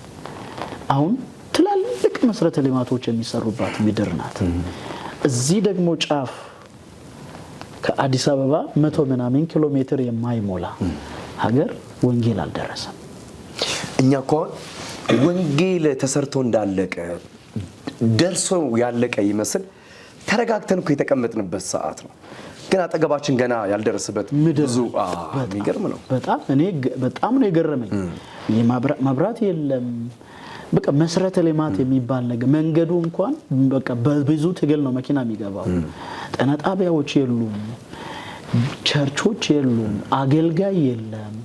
አሁን ትላልቅ መሰረተ ልማቶች የሚሰሩባት ምድር ናት። እዚህ ደግሞ ጫፍ ከአዲስ አበባ 100 ምናምን ኪሎ ሜትር የማይሞላ ሀገር ወንጌል አልደረሰም። እኛ እኮ አሁን ወንጌል ተሰርቶ እንዳለቀ ደርሶ ያለቀ ይመስል ተረጋግተን እኮ የተቀመጥንበት ሰዓት ነው። ግን አጠገባችን ገና ያልደረሰበት ብዙ የሚገርም ነው። በጣም እኔ በጣም ነው የገረመኝ። መብራት የለም፣ በቃ መሰረተ ልማት የሚባል ነገር መንገዱ እንኳን በቃ በብዙ ትግል ነው መኪና የሚገባው። ጤና ጣቢያዎች የሉም፣ ቸርቾች የሉም፣ አገልጋይ የለም።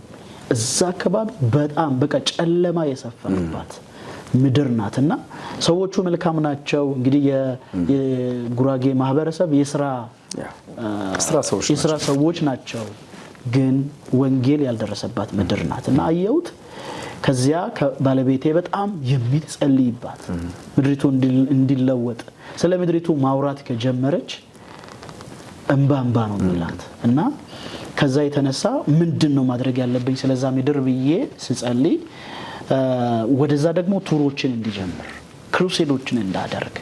እዛ አካባቢ በጣም በቃ ጨለማ የሰፈነባት ምድር ናት እና ሰዎቹ መልካም ናቸው። እንግዲህ የጉራጌ ማህበረሰብ የስራ ሰዎች ናቸው፣ ግን ወንጌል ያልደረሰባት ምድር ናት እና አየሁት። ከዚያ ባለቤቴ በጣም የሚጸልይባት ምድሪቱ እንዲለወጥ ስለ ምድሪቱ ማውራት ከጀመረች እንባ እንባ ነው የሚላት እና ከዛ የተነሳ ምንድን ነው ማድረግ ያለብኝ ስለዛ ምድር ብዬ ስጸልይ ወደዛ ደግሞ tour ኦችን እንዲጀምር crusade ኦችን እንዳደርግ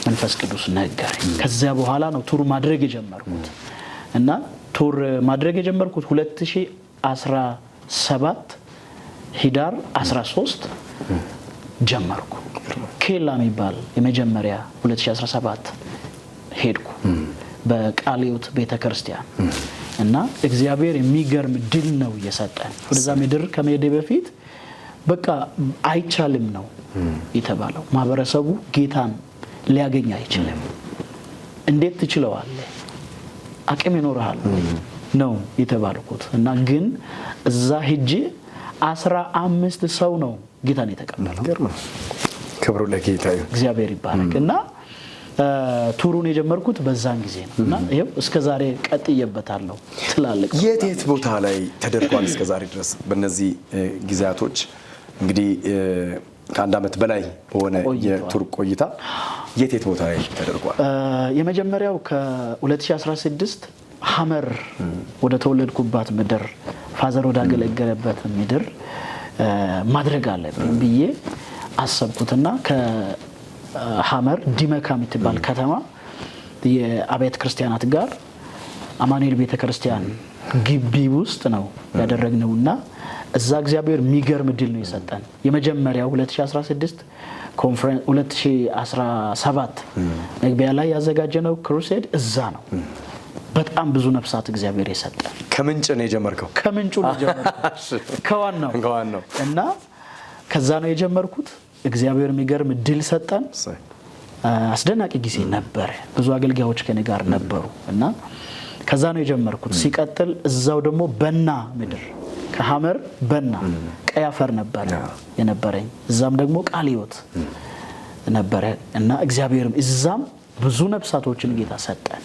መንፈስ ቅዱስ ነገረኝ። ከዚያ በኋላ ነው tour ማድረግ የጀመርኩት እና tour ማድረግ የጀመርኩት 2017 ህዳር 13 ጀመርኩ። ኬላ የሚባል የመጀመሪያ 2017 ሄድኩ በቃለ ሕይወት ቤተክርስቲያን እና እግዚአብሔር የሚገርም ድል ነው እየሰጠን። ወደዛ ምድር ከመሄዴ በፊት በቃ አይቻልም ነው የተባለው። ማህበረሰቡ ጌታን ሊያገኝ አይችልም። እንዴት ትችለዋለህ? አቅም ይኖርሃል ነው የተባልኩት እና ግን እዛ ሄጄ 15 ሰው ነው ጌታን የተቀበለው። ክብሩ ለጌታ ይሁን፣ እግዚአብሔር ይባረክ። እና tour ኡን የጀመርኩት በዛን ጊዜ ነው እና ይኸው እስከ ዛሬ ቀጥዬበታለሁ። ትላልቅ የት የት ቦታ ላይ ተደርጓል እስከ ዛሬ ድረስ? በእነዚህ ጊዜያቶች እንግዲህ ከአንድ ዓመት በላይ በሆነ የ tour ቆይታ የት የት ቦታ ላይ ተደርጓል? የመጀመሪያው ከ2016 ሐመር ወደ ተወለድኩባት ምድር፣ father ወዳገለገለበት ምድር ማድረግ አለብኝ ብዬ አሰብኩትና ከሐመር ዲመካ የምትባል ከተማ የአብያተ ክርስቲያናት ጋር አማኑኤል ቤተ ክርስቲያን ግቢ ውስጥ ነው ያደረግነውና እዛ እግዚአብሔር የሚገርም ድል ነው የሰጠን። የመጀመሪያው 2016 ኮንፈረንስ፣ 2017 መግቢያ ላይ ያዘጋጀነው crusade እዛ ነው። በጣም ብዙ ነፍሳት እግዚአብሔር የሰጠን። ከምንጭ ነው የጀመርከው? ከምንጩ ነው የጀመርኩት፣ ከዋናው ከዋናው። እና ከዛ ነው የጀመርኩት። እግዚአብሔር የሚገርም ድል ሰጠን። አስደናቂ ጊዜ ነበረ። ብዙ አገልጋዮች ከኔ ጋር ነበሩ እና ከዛ ነው የጀመርኩት። ሲቀጥል እዛው ደግሞ በና ምድር፣ ከሐመር በና ቀይ አፈር ነበረ የነበረኝ። እዛም ደግሞ ቃለ ሕይወት ነበረ እና እግዚአብሔርም እዛም ብዙ ነፍሳቶችን ጌታ ሰጠን።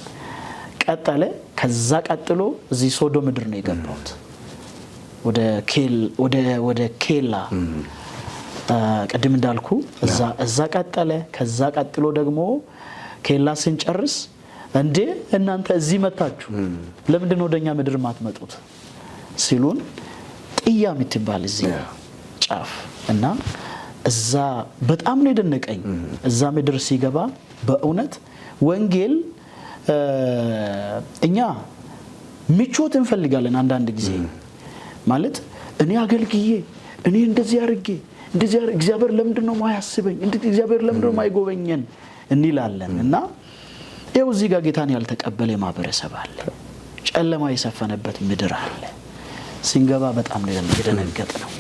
ቀጠለ። ከዛ ቀጥሎ እዚህ ሶዶ ምድር ነው የገባሁት። ወደ ኬላ ቅድም እንዳልኩ እዛ ቀጠለ። ከዛ ቀጥሎ ደግሞ ኬላ ስንጨርስ እንዴ እናንተ እዚህ መታችሁ ለምንድን ነው ወደኛ ምድር ማትመጡት ሲሉን ጥያ የምትባል እዚህ ጫፍ እና እዛ በጣም ነው የደነቀኝ። እዛ ምድር ሲገባ በእውነት ወንጌል እኛ ምቾት እንፈልጋለን። አንዳንድ ጊዜ ማለት እኔ አገልግዬ እኔ እንደዚህ አድርጌ እንደዚህ አድርጌ እግዚአብሔር ለምንድን ነው የማያስበኝ? እንዴ እግዚአብሔር ለምንድን ነው የማይጎበኘን እንላለን። እና ይኸው እዚህ ጋር ጌታን ያልተቀበለ ማህበረሰብ አለ። ጨለማ የሰፈነበት ምድር አለ። ሲንገባ በጣም ነው የደነገጥነው።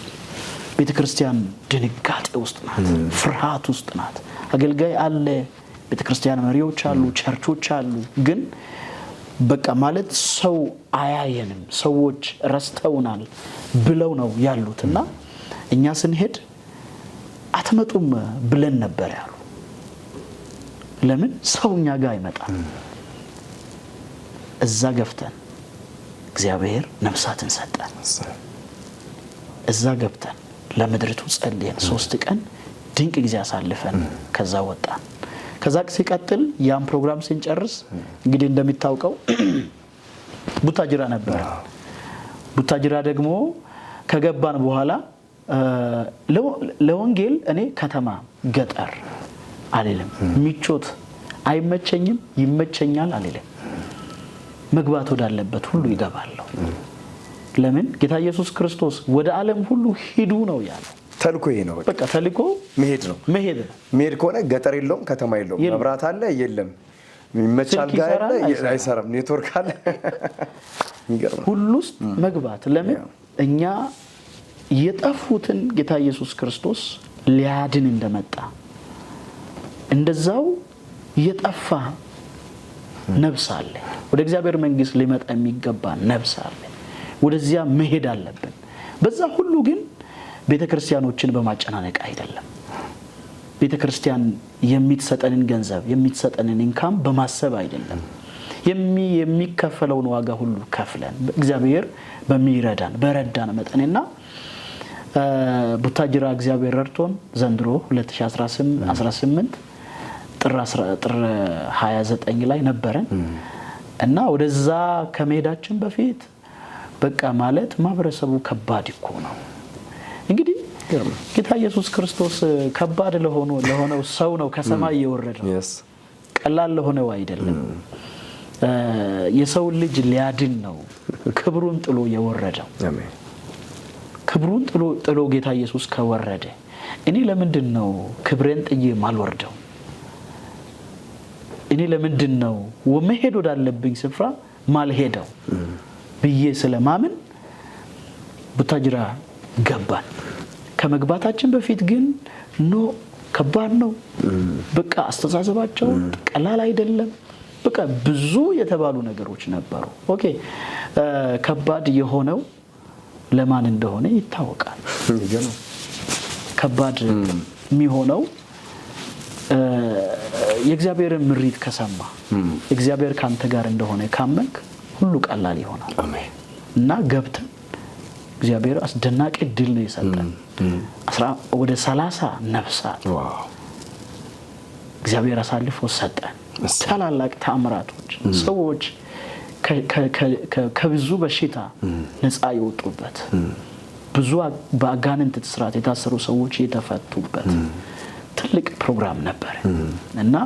ቤተክርስቲያን ድንጋጤ ውስጥ ናት፣ ፍርሃት ውስጥ ናት። አገልጋይ አለ፣ ቤተክርስቲያን መሪዎች አሉ፣ ቸርቾች አሉ። ግን በቃ ማለት ሰው አያየንም፣ ሰዎች ረስተውናል ብለው ነው ያሉት። እና እኛ ስንሄድ አትመጡም ብለን ነበር ያሉ። ለምን ሰው እኛ ጋር አይመጣም? እዛ ገፍተን እግዚአብሔር ነፍሳትን ሰጠን። እዛ ገብተን ለምድሪቱ ጸልየን 3 ቀን ድንቅ ጊዜ አሳልፈን ከዛ ወጣን። ከዛ ሲቀጥል ያን ፕሮግራም ስንጨርስ እንግዲህ እንደሚታወቀው ቡታጅራ ነበር። ቡታጅራ ደግሞ ከገባን በኋላ ለወንጌል እኔ ከተማ ገጠር አልልም፣ ምቾት አይመቸኝም፣ ይመቸኛል አልልም። መግባት ወዳለበት ሁሉ ይገባለሁ። ለምን ጌታ ኢየሱስ ክርስቶስ ወደ ዓለም ሁሉ ሂዱ ነው ያለው። ተልኮ ይሄ ነው። በቃ ተልኮ መሄድ ነው። መሄድ ነው። መሄድ ከሆነ ገጠር የለውም፣ ከተማ የለውም፣ መብራት አለ የለም፣ ይመቻል ስልክ ጋር ይሰራል፣ አለ፣ አይሰራም። አይሰራም፣ ኔትወርክ አለ። የሚገርም ነው። ሁሉ ውስጥ መግባት ለምን እኛ የጠፉትን ጌታ ኢየሱስ ክርስቶስ ሊያድን እንደመጣ እንደዛው የጠፋ ነፍስ አለ። ወደ እግዚአብሔር መንግስት ሊመጣ የሚገባ ነፍስ አለ። ወደዚያ መሄድ አለብን። በዛ ሁሉ ግን ቤተክርስቲያኖችን በማጨናነቅ አይደለም። ቤተክርስቲያን የሚሰጠንን ገንዘብ የሚሰጠንን ኢንካም በማሰብ አይደለም። የሚከፈለውን ዋጋ ሁሉ ከፍለን እግዚአብሔር በሚረዳን በረዳን መጠንና ቡታጅራ እግዚአብሔር ረድቶን ዘንድሮ 2018 ጥር 29 ላይ ነበረን እና ወደዛ ከመሄዳችን በፊት በቃ ማለት ማህበረሰቡ ከባድ እኮ ነው። እንግዲህ ጌታ ኢየሱስ ክርስቶስ ከባድ ለሆነው ሰው ነው ከሰማይ የወረደው። ቀላል ለሆነው አይደለም። የሰው ልጅ ሊያድን ነው ክብሩን ጥሎ የወረደው። ክብሩን ጥሎ ጌታ ኢየሱስ ከወረደ እኔ ለምንድን ነው ክብሬን ጥዬ ማልወርደው? እኔ ለምንድን ነው መሄድ ወዳለብኝ ስፍራ ማልሄደው ብዬ ስለማምን ቡታጅራ ገባን። ከመግባታችን በፊት ግን no ከባድ ነው። በቃ አስተሳሰባቸው ቀላል አይደለም። በቃ ብዙ የተባሉ ነገሮች ነበሩ። okay ከባድ የሆነው ለማን እንደሆነ ይታወቃል። ከባድ የሚሆነው የእግዚአብሔርን ምሪት ከሰማ፣ እግዚአብሔር ካንተ ጋር እንደሆነ ካመንክ ሁሉ ቀላል ይሆናል። እና ገብተን እግዚአብሔር አስደናቂ ድል ነው የሰጠን። ወደ 30 ነፍሳት እግዚአብሔር አሳልፎ ሰጠን። ታላላቅ ተአምራቶች፣ ሰዎች ከብዙ በሽታ ነፃ የወጡበት፣ ብዙ በአጋንንት እስራት የታሰሩ ሰዎች የተፈቱበት ትልቅ ፕሮግራም ነበር። እና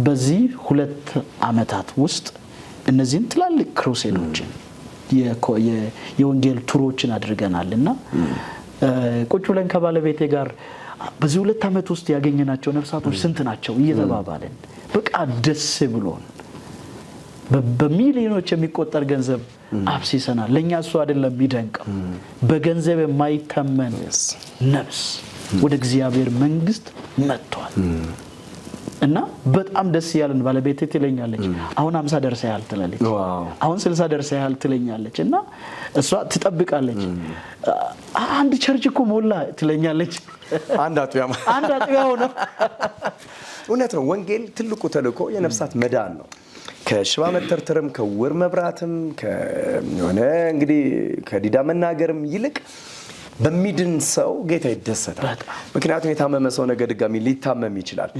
በዚህ 2 ዓመታት ውስጥ እነዚህን ትላልቅ crusade ኦችን፣ የወንጌል tour ኦችን አድርገናል። እና ቁጭ ብለን ከባለቤቴ ጋር በዚህ 2 ዓመት ውስጥ ያገኘናቸው ነፍሳቶች ስንት ናቸው እየተባባልን በቃ ደስ ብሎን በሚሊዮኖች የሚቆጠር ገንዘብ አፍስሰናል። ለእኛ እሱ አይደለም የሚደንቀው፣ በገንዘብ የማይተመን ነፍስ ወደ እግዚአብሔር መንግስት መጥቷል። እና በጣም ደስ እያለን ባለቤቴ ትለኛለች፣ አሁን 50 ደርሰሃል ትላለች፣ አሁን 60 ደርሰሃል ትለኛለች። እና እሷ ትጠብቃለች። አንድ church እኮ ሞላ ትለኛለች። አንድ አጥቢያ። አንድ አጥቢያ ሆነ። እውነት ነው። ወንጌል ትልቁ ተልእኮ የነፍሳት መዳን ነው። ከሽባ መተርተርም፣ ከዕውር መብራትም፣ የሆነ እንግዲህ ከዲዳ መናገርም ይልቅ በሚድን ሰው ጌታ ይደሰታል። ምክንያቱም የታመመ ሰው ነገ ድጋሚ ሊታመም ይችላል።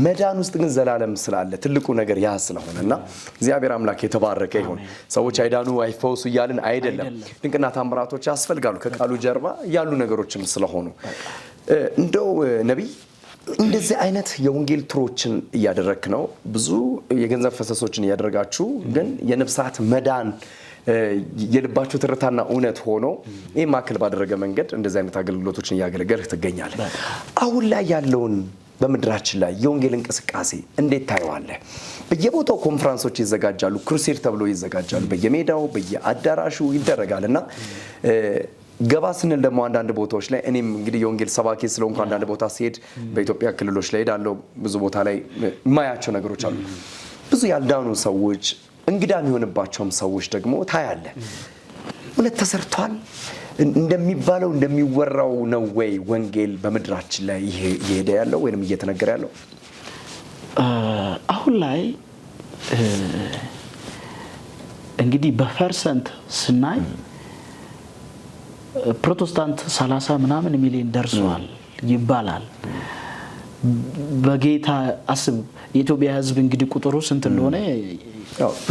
መዳን ውስጥ ግን ዘላለም ስላለ፣ ትልቁ ነገር ያ ስለሆነ እና እግዚአብሔር አምላክ የተባረከ ይሁን። ሰዎች አይዳኑ አይፈውሱ እያልን አይደለም። ድንቅና ታምራቶች ያስፈልጋሉ ከቃሉ ጀርባ ያሉ ነገሮችም ስለሆኑ። እንደው ነቢይ፣ እንደዚህ አይነት የወንጌል tour ኦችን እያደረግክ ነው። ብዙ የገንዘብ ፈሰሶችን እያደረጋችሁ ግን የነፍሳት መዳን የልባችሁ ትርታና እውነት ሆኖ ይህ ማዕከል ባደረገ መንገድ እንደዚህ አይነት አገልግሎቶችን እያገለገልህ ትገኛለህ። አሁን ላይ ያለውን በምድራችን ላይ የወንጌል እንቅስቃሴ እንዴት ታየዋለህ? በየቦታው ኮንፈረንሶች ይዘጋጃሉ፣ crusade ተብሎ ይዘጋጃሉ፣ በየሜዳው በየአዳራሹ ይደረጋል። እና ገባ ስንል ደግሞ አንዳንድ ቦታዎች ላይ፣ እኔም እንግዲህ የወንጌል ሰባኪ ስለሆንኩ አንዳንድ ቦታ ስሄድ በኢትዮጵያ ክልሎች ላይ ሄዳለሁ። ብዙ ቦታ ላይ የማያቸው ነገሮች አሉ። ብዙ ያልዳኑ ሰዎች፣ እንግዳ የሚሆንባቸውም ሰዎች ደግሞ ታያለህ። እውነት ተሰርቷል እንደሚባለው እንደሚወራው ነው ወይ ወንጌል በምድራችን ላይ እየሄደ ያለው ወይም እየተነገረ ያለው? አሁን ላይ እንግዲህ በ percent ስናይ ፕሮቴስታንት 30 ምናምን ሚሊዮን ደርሷል ይባላል። በጌታ አስብ፣ የኢትዮጵያ ሕዝብ እንግዲህ ቁጥሩ ስንት እንደሆነ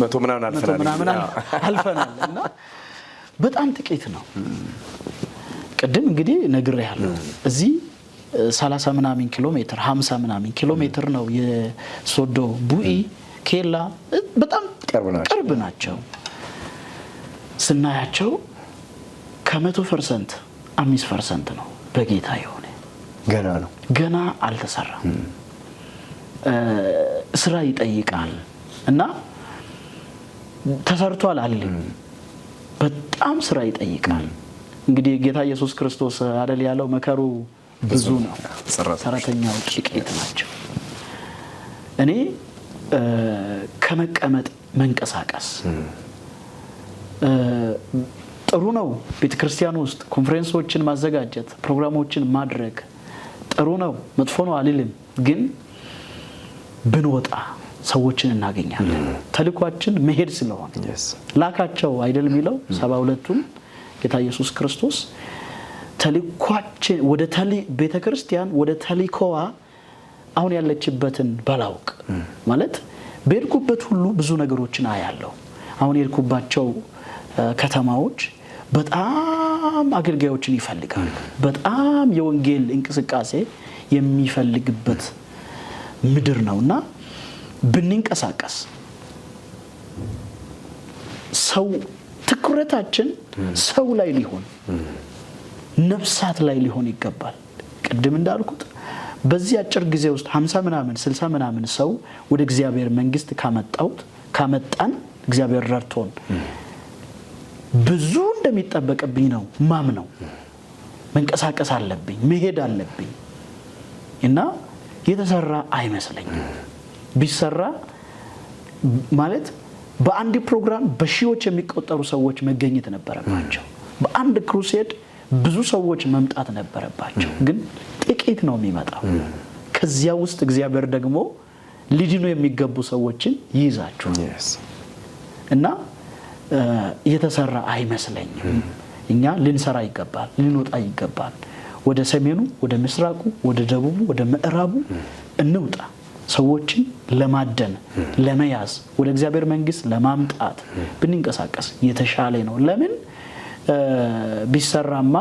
መቶ ምናምን አልፈናል፣ ምናምን አልፈናል እና በጣም ጥቂት ነው። ቅድም እንግዲህ ነግሬሃለሁ። እዚህ 30 ምናምን ኪሎ ሜትር፣ 50 ምናምን ኪሎ ሜትር ነው የሶዶ ቡኢ ኬላ፣ በጣም ቅርብ ናቸው። ስናያቸው ከ100% 5% ነው በጌታ የሆነ። ገና ነው። ገና አልተሰራም። ስራ ይጠይቃል እና ተሰርቷል አልልም። በጣም ስራ ይጠይቃል። እንግዲህ ጌታ ኢየሱስ ክርስቶስ አደል ያለው፣ መከሩ ብዙ ነው፣ ሰራተኛው ጥቂት ናቸው። እኔ ከመቀመጥ መንቀሳቀስ ጥሩ ነው። ቤተክርስቲያን ውስጥ ኮንፈረንሶችን ማዘጋጀት፣ ፕሮግራሞችን ማድረግ ጥሩ ነው፣ መጥፎ ነው አልልም። ግን ብንወጣ ሰዎችን እናገኛለን። ተልኳችን መሄድ ስለሆነ ላካቸው አይደል የሚለው 72ቱን ጌታ ኢየሱስ ክርስቶስ። ተልኳችን ወደ ቤተ ክርስቲያን ወደ ተልኮዋ አሁን ያለችበትን ባላውቅ፣ ማለት በሄድኩበት ሁሉ ብዙ ነገሮችን አያለው። አሁን የሄድኩባቸው ከተማዎች በጣም አገልጋዮችን ይፈልጋሉ። በጣም የወንጌል እንቅስቃሴ የሚፈልግበት ምድር ነው እና ብንንቀሳቀስ ሰው ትኩረታችን ሰው ላይ ሊሆን፣ ነፍሳት ላይ ሊሆን ይገባል። ቅድም እንዳልኩት በዚህ አጭር ጊዜ ውስጥ 50 ምናምን 60 ምናምን ሰው ወደ እግዚአብሔር መንግስት ካመጣውት ካመጣን እግዚአብሔር ረድቶን ብዙ እንደሚጠበቅብኝ ነው ማምነው። መንቀሳቀስ አለብኝ፣ መሄድ አለብኝ እና የተሰራ አይመስለኝም። ቢሰራ ማለት በአንድ ፕሮግራም በሺዎች የሚቆጠሩ ሰዎች መገኘት ነበረባቸው። በአንድ crusade ብዙ ሰዎች መምጣት ነበረባቸው፣ ግን ጥቂት ነው የሚመጣው። ከዚያ ውስጥ እግዚአብሔር ደግሞ ሊድኑ የሚገቡ ሰዎችን ይይዛቸዋል። እና የተሰራ አይመስለኝም። እኛ ልንሰራ ይገባል፣ ልንወጣ ይገባል። ወደ ሰሜኑ፣ ወደ ምስራቁ፣ ወደ ደቡቡ፣ ወደ ምዕራቡ እንውጣ። ሰዎችን ለማደን፣ ለመያዝ፣ ወደ እግዚአብሔር መንግስት ለማምጣት ብንንቀሳቀስ የተሻለ ነው። ለምን ቢሰራማ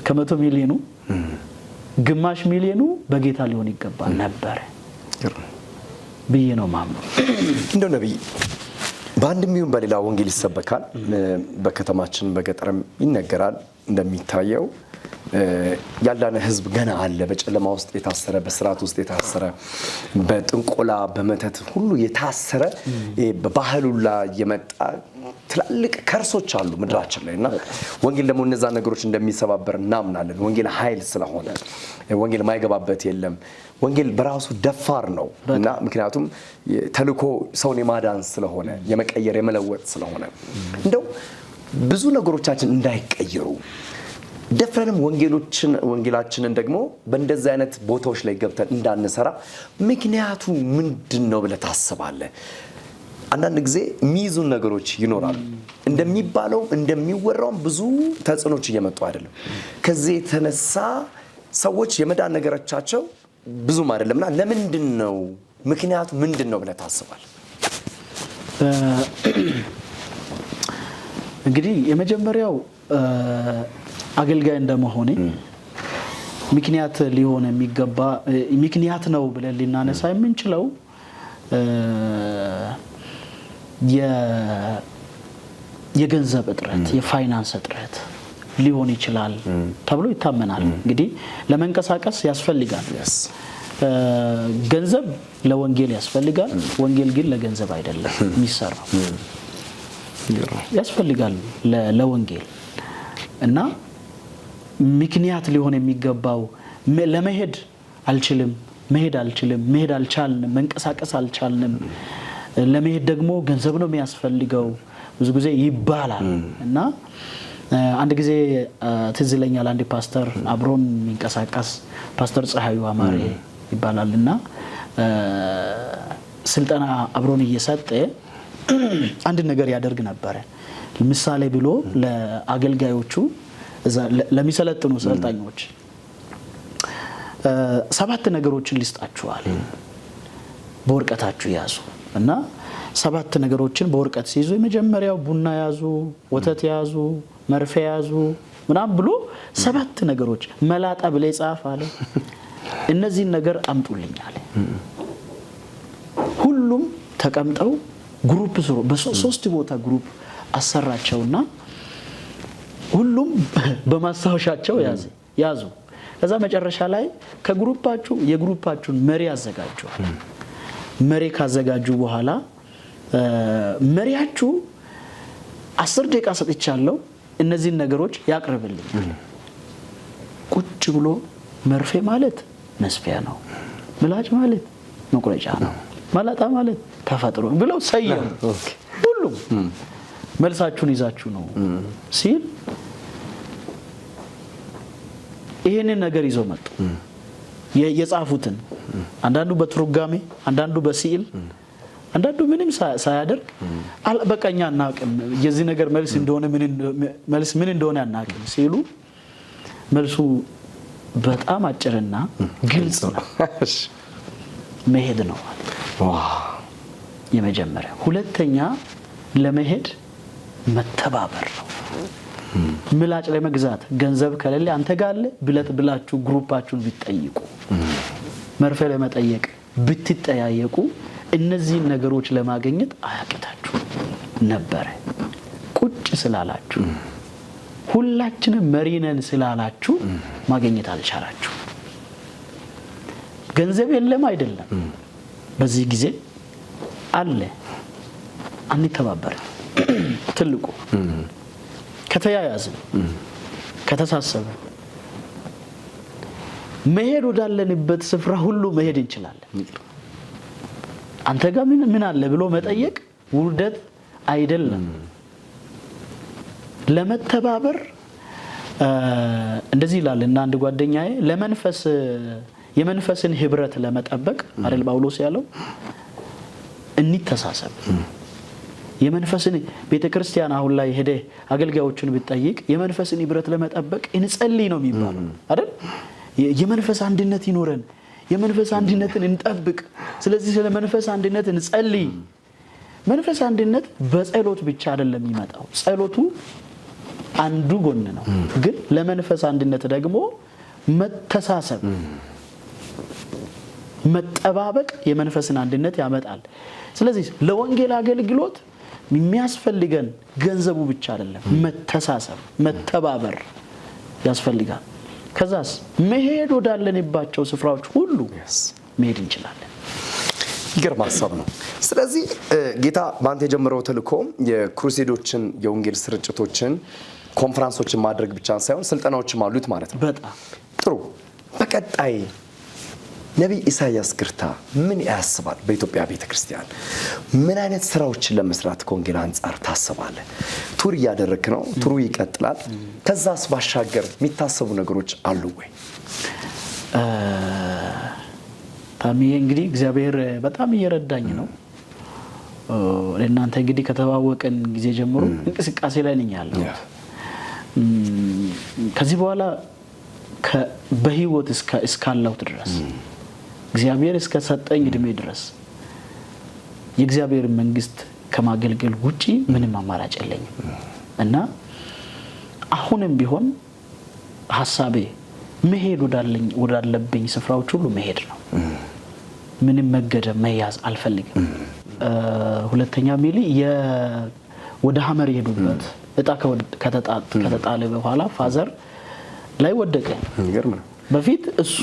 ከ100 ሚሊዮኑ ግማሽ ሚሊዮኑ በጌታ ሊሆን ይገባል ነበረ ብዬ ነው ማምነው። እንደው ነብይ፣ በአንድም ይሁን በሌላ ወንጌል ይሰበካል። በከተማችን በገጠርም ይነገራል። እንደሚታየው ያልዳነ ህዝብ ገና አለ። በጨለማ ውስጥ የታሰረ፣ በስርዓት ውስጥ የታሰረ፣ በጥንቆላ በመተት ሁሉ የታሰረ፣ በባህሉ ላይ የመጣ ትላልቅ curse ኦች አሉ ምድራችን ላይ። እና ወንጌል ደግሞ እነዛ ነገሮች እንደሚሰባበር እናምናለን። ወንጌል ኃይል ስለሆነ ወንጌል ማይገባበት የለም። ወንጌል በራሱ ደፋር ነው። እና ምክንያቱም ተልኮ ሰውን የማዳን ስለሆነ፣ የመቀየር የመለወጥ ስለሆነ፣ እንደው ብዙ ነገሮቻችን እንዳይቀየሩ ደፍረንም ወንጌሎችን ወንጌላችንን ደግሞ በእንደዚህ አይነት ቦታዎች ላይ ገብተን እንዳንሰራ ምክንያቱ ምንድን ነው ብለህ ታስባለህ? አንዳንድ ጊዜ የሚይዙን ነገሮች ይኖራሉ። እንደሚባለውም እንደሚወራውም ብዙ ተጽዕኖች እየመጡ አይደለም። ከዚህ የተነሳ ሰዎች የመዳን ነገሮቻቸው ብዙም አይደለም። እና ለምንድን ነው፣ ምክንያቱ ምንድን ነው ብለህ ታስባለህ? እንግዲህ የመጀመሪያው አገልጋይ እንደመሆኔ ምክንያት ሊሆን የሚገባ ምክንያት ነው ብለን ልናነሳ የምንችለው የገንዘብ እጥረት፣ የፋይናንስ እጥረት ሊሆን ይችላል ተብሎ ይታመናል። እንግዲህ ለመንቀሳቀስ ያስፈልጋል። ገንዘብ ለወንጌል ያስፈልጋል። ወንጌል ግን ለገንዘብ አይደለም የሚሰራው። ያስፈልጋል ለወንጌል። እና ምክንያት ሊሆን የሚገባው ለመሄድ አልችልም፣ መሄድ አልችልም፣ መሄድ አልቻልንም፣ መንቀሳቀስ አልቻልንም፣ ለመሄድ ደግሞ ገንዘብ ነው የሚያስፈልገው ብዙ ጊዜ ይባላል። እና አንድ ጊዜ ትዝ ይለኛል፣ አንድ ፓስተር አብሮን የሚንቀሳቀስ፣ ፓስተር ፀሐዩ አማሬ ይባላል፣ እና ስልጠና አብሮን እየሰጠ አንድ ነገር ያደርግ ነበረ። ምሳሌ ብሎ ለአገልጋዮቹ፣ ለሚሰለጥኑ ሰልጣኞች ሰባት ነገሮችን ልስጣችኋል፣ በወረቀታችሁ ያዙ። እና ሰባት ነገሮችን በወረቀት ሲይዙ የመጀመሪያው ቡና ያዙ፣ ወተት ያዙ፣ መርፌ ያዙ ምናምን ብሎ ሰባት ነገሮች፣ መላጣ ብለህ ጻፍ አለ። እነዚህን ነገር አምጡልኝ አለ። ሁሉም ተቀምጠው group ስሩ፣ በሶስት ቦታ group አሰራቸውና ሁሉም በማስታወሻቸው ያዙ። ከዛ መጨረሻ ላይ ከ group ኣችሁ የ group ኣችሁን መሪ አዘጋጁ። መሪ ካዘጋጁ በኋላ መሪያችሁ 10 ደቂቃ ሰጥቻለሁ፣ እነዚህን ነገሮች ያቅርብልኛል። ቁጭ ብሎ መርፌ ማለት መስፊያ ነው፣ ምላጭ ማለት መቁረጫ ነው፣ መላጣ ማለት ተፈጥሮ ብለው ሰየሙ። ሁሉም መልሳችሁን ይዛችሁ ነው ሲል ይህንን ነገር ይዘው መጡ። የጻፉትን አንዳንዱ በትርጓሜ፣ አንዳንዱ በስዕል፣ አንዳንዱ ምንም ሳያደርግ በቃ እኛ አናውቅም የዚህ ነገር መልስ እንደሆነ፣ መልስ ምን እንደሆነ አናውቅም ሲሉ መልሱ በጣም አጭርና ግልጽ ነው። መሄድ ነው የመጀመሪያ። ሁለተኛ ለመሄድ መተባበር ነው። ምላጭ ለመግዛት ገንዘብ ከሌለ አንተ ጋር አለ ብለት ብላችሁ group ኣችሁን ብትጠይቁ፣ መርፌ ለመጠየቅ ብትጠያየቁ እነዚህን ነገሮች ለማግኘት አያቅታችሁ ነበረ። ቁጭ ስላላችሁ፣ ሁላችንም መሪ ነን ስላላችሁ ማግኘት አልቻላችሁ። ገንዘብ የለም አይደለም። በዚህ ጊዜ አለ፣ አንተባበርም። ትልቁ ከተያያዝን፣ ከተሳሰብን መሄድ ወዳለንበት ስፍራ ሁሉ መሄድ እንችላለን። አንተ ጋር ምን ምን አለ ብሎ መጠየቅ ውርደት አይደለም። ለመተባበር እንደዚህ ይላል እና አንድ ጓደኛዬ ለመንፈስ የመንፈስን ህብረት ለመጠበቅ አይደል ጳውሎስ ያለው እንተሳሰብ። የመንፈስን ቤተ ክርስቲያን አሁን ላይ ሄደህ አገልጋዮቹን ብትጠይቅ የመንፈስን ህብረት ለመጠበቅ እንጸልይ ነው የሚባለው አይደል? የመንፈስ አንድነት ይኖረን፣ የመንፈስ አንድነትን እንጠብቅ። ስለዚህ ስለ መንፈስ አንድነት እንጸልይ። መንፈስ አንድነት በጸሎት ብቻ አይደለም የሚመጣው። ጸሎቱ አንዱ ጎን ነው፣ ግን ለመንፈስ አንድነት ደግሞ መተሳሰብ፣ መጠባበቅ የመንፈስን አንድነት ያመጣል። ስለዚህ ለወንጌል አገልግሎት የሚያስፈልገን ገንዘቡ ብቻ አይደለም፣ መተሳሰብ፣ መተባበር ያስፈልጋል። ከዛስ መሄድ ወዳለንባቸው ስፍራዎች ሁሉ መሄድ እንችላለን። ይገርም ሀሳብ ነው። ስለዚህ ጌታ በአንተ የጀመረው ተልእኮ የ crusade ኦችን፣ የወንጌል ስርጭቶችን፣ ኮንፈረንሶችን ማድረግ ብቻ ሳይሆን ስልጠናዎችም አሉት ማለት ነው። በጣም ጥሩ። በቀጣይ ነቢይ ኢሳያስ ግርታ ምን ያስባል? በኢትዮጵያ ቤተ ክርስቲያን ምን አይነት ስራዎችን ለመስራት ከወንጌል አንጻር ታስባለህ? Tour እያደረግክ ነው። Tour ኡ ይቀጥላል። ከዛስ ባሻገር የሚታሰቡ ነገሮች አሉ ወይ? ታሚዬ እንግዲህ እግዚአብሔር በጣም እየረዳኝ ነው። እናንተ እንግዲህ ከተዋወቅን ጊዜ ጀምሮ እንቅስቃሴ ላይ ነኝ ያለሁት። ከዚህ በኋላ በህይወት እስካለሁት ድረስ፣ እግዚአብሔር እስከሰጠኝ እድሜ ድረስ የእግዚአብሔር መንግስት ከማገልገል ውጪ ምንም አማራጭ የለኝም እና አሁንም ቢሆን ሀሳቤ መሄድ ወዳለብኝ ስፍራዎች ሁሉ መሄድ ነው። ምንም መገደብ መያዝ አልፈልግም። ሁለተኛ ሚሊ ወደ ሀመር የሄዱበት እጣ ከተጣለ በኋላ father ላይ ወደቀ። የሚገርም ነው። በፊት እሱ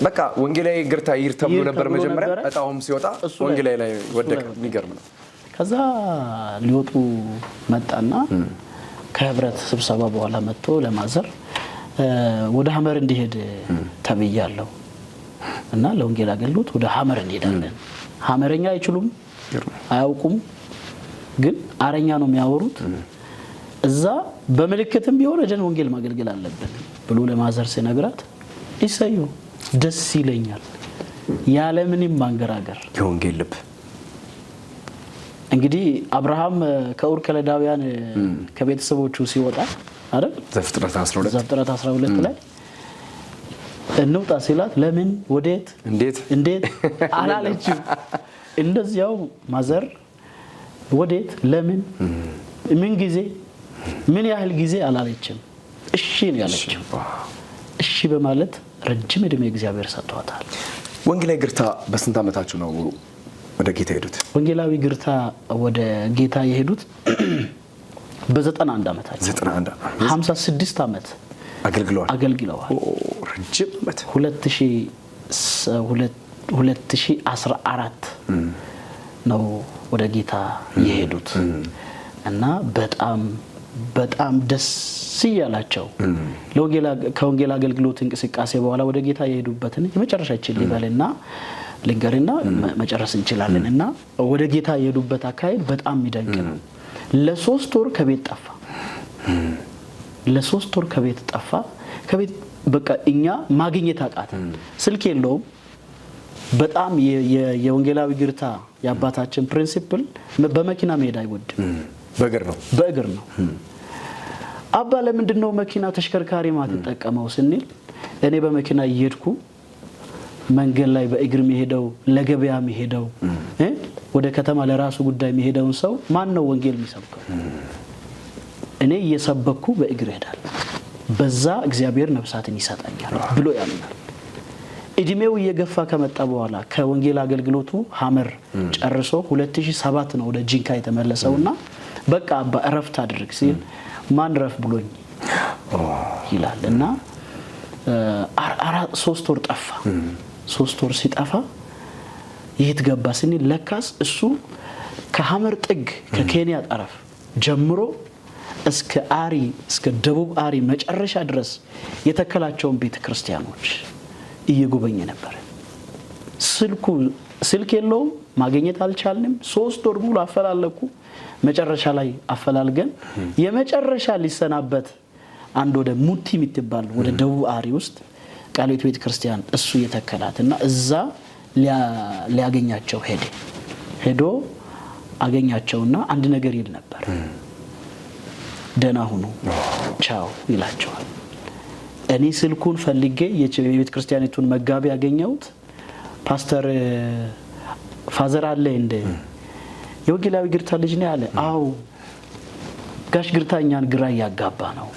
በቃ ወንጌላዊ ግርታ ይር ተብሎ ይር ነበር ተብሎ መጀመሪያ። ነበረ። እጣውም ሲወጣ እሱ ላይ ወንጌላዊ ላይ እሱ ወደቀ። ላይ ወደቀ። የሚገርም ነው። ከዛ ሊወጡ መጣና ከህብረት ስብሰባ በኋላ መጥቶ ለ mother ወደ ሀመር እንዲሄድ ተብያለሁ እና ለወንጌል አገልግሎት ወደ ሀመር እንሄዳለን። ሀመረኛ አይችሉም፣ አያውቁም፣ ግን አረኛ ነው የሚያወሩት። እዛ በምልክትም ቢሆን ሄደን ወንጌል ማገልገል አለብን ብሎ ለ mother ሲነግራት ይሰዩ ደስ ይለኛል ያለምንም ማንገራገር። የወንጌል ልብ። እንግዲህ አብርሃም ከኡር ከለዳውያን ከቤተሰቦቹ ሲወጣ አይደል? ዘፍጥረት 12። ዘፍጥረት 12 ላይ እንውጣ ሲላት ለምን፣ ወዴት፣ እንዴት፣ እንዴት አላለችም። እንደዚያው mother ወዴት፣ ለምን፣ ምን ጊዜ፣ ምን ያህል ጊዜ አላለችም። እሺ ነው ያለችው። እሺ በማለት ረጅም እድሜ እግዚአብሔር ሰጥቷታል። ወንጌላዊ ግርታ በስንት ዓመታችሁ ነው ወደ ጌታ የሄዱት? ወንጌላዊ ግርታ ወደ ጌታ የሄዱት በ91 ዓመታቸው። 91። 56 ዓመት አገልግለዋል። አገልግለዋል። ኦ፣ ረጅም ዓመት። 2014 ነው ወደ ጌታ የሄዱት እና በጣም በጣም ደስ እያላቸው ከወንጌል አገልግሎት እንቅስቃሴ በኋላ ወደ ጌታ የሄዱበትን የመጨረሻ ይችል ሊበልና ልንገርና መጨረስ እንችላለን። እና ወደ ጌታ የሄዱበት አካሄድ በጣም የሚደንቅ ነው። ለ3 ወር ከቤት ጠፋ። ለ3 ወር ከቤት ጠፋ። ከቤት በቃ እኛ ማግኘት አቃተን። ስልክ የለውም። በጣም የወንጌላዊ ግርታ የአባታችን principle በመኪና መሄድ አይወድም። በእግር ነው። በእግር ነው። አባ ለምንድን ነው መኪና ተሽከርካሪ ማትጠቀመው ስንል እኔ በመኪና እየሄድኩ መንገድ ላይ በእግር የሚሄደው፣ ለገበያ የሚሄደው፣ ወደ ከተማ ለራሱ ጉዳይ የሚሄደውን ሰው ማን ነው ወንጌል የሚሰብከው? እኔ እየሰበኩ በእግር እሄዳለሁ። በዛ እግዚአብሔር ነፍሳትን ይሰጠኛል ብሎ ያምናል። እድሜው እየገፋ ከመጣ በኋላ ከወንጌል አገልግሎቱ ሀመር ጨርሶ 2007 ነው ወደ ጂንካ የተመለሰውና በቃ አባ እረፍት አድርግ ሲል ማን ረፍ ብሎኝ ይላል እና 3 ወር ጠፋ። 3 ወር ሲጠፋ የት ገባ ስንል ለካስ እሱ ከሀመር ጥግ ከኬንያ ጠረፍ ጀምሮ እስከ አሪ፣ እስከ ደቡብ አሪ መጨረሻ ድረስ የተከላቸውን ቤተ ክርስቲያኖች እየጎበኘ ነበር። ስልኩ ስልክ የለውም፣ ማግኘት አልቻልንም። 3 ወር ሙሉ አፈላለኩ። መጨረሻ ላይ አፈላልገን የመጨረሻ ሊሰናበት አንድ ወደ ሙቲ የምትባል ወደ ደቡብ አሪ ውስጥ ቃለ ሕይወት ቤተ ክርስቲያን እሱ የተከላት እና እዛ ሊያገኛቸው ሄደ። ሄዶ አገኛቸውና አንድ ነገር ይል ነበር። ደህና ሁኑ ቻው ይላቸዋል። እኔ ስልኩን ፈልጌ የቤተ ክርስቲያኒቱን መጋቢ ያገኘሁት ፓስተር father አለ እንደ የወንጌላዊ ግርታ ልጅ ነው ያለ። አዎ ጋሽ ግርታ እኛን ግራ እያጋባ ነው፣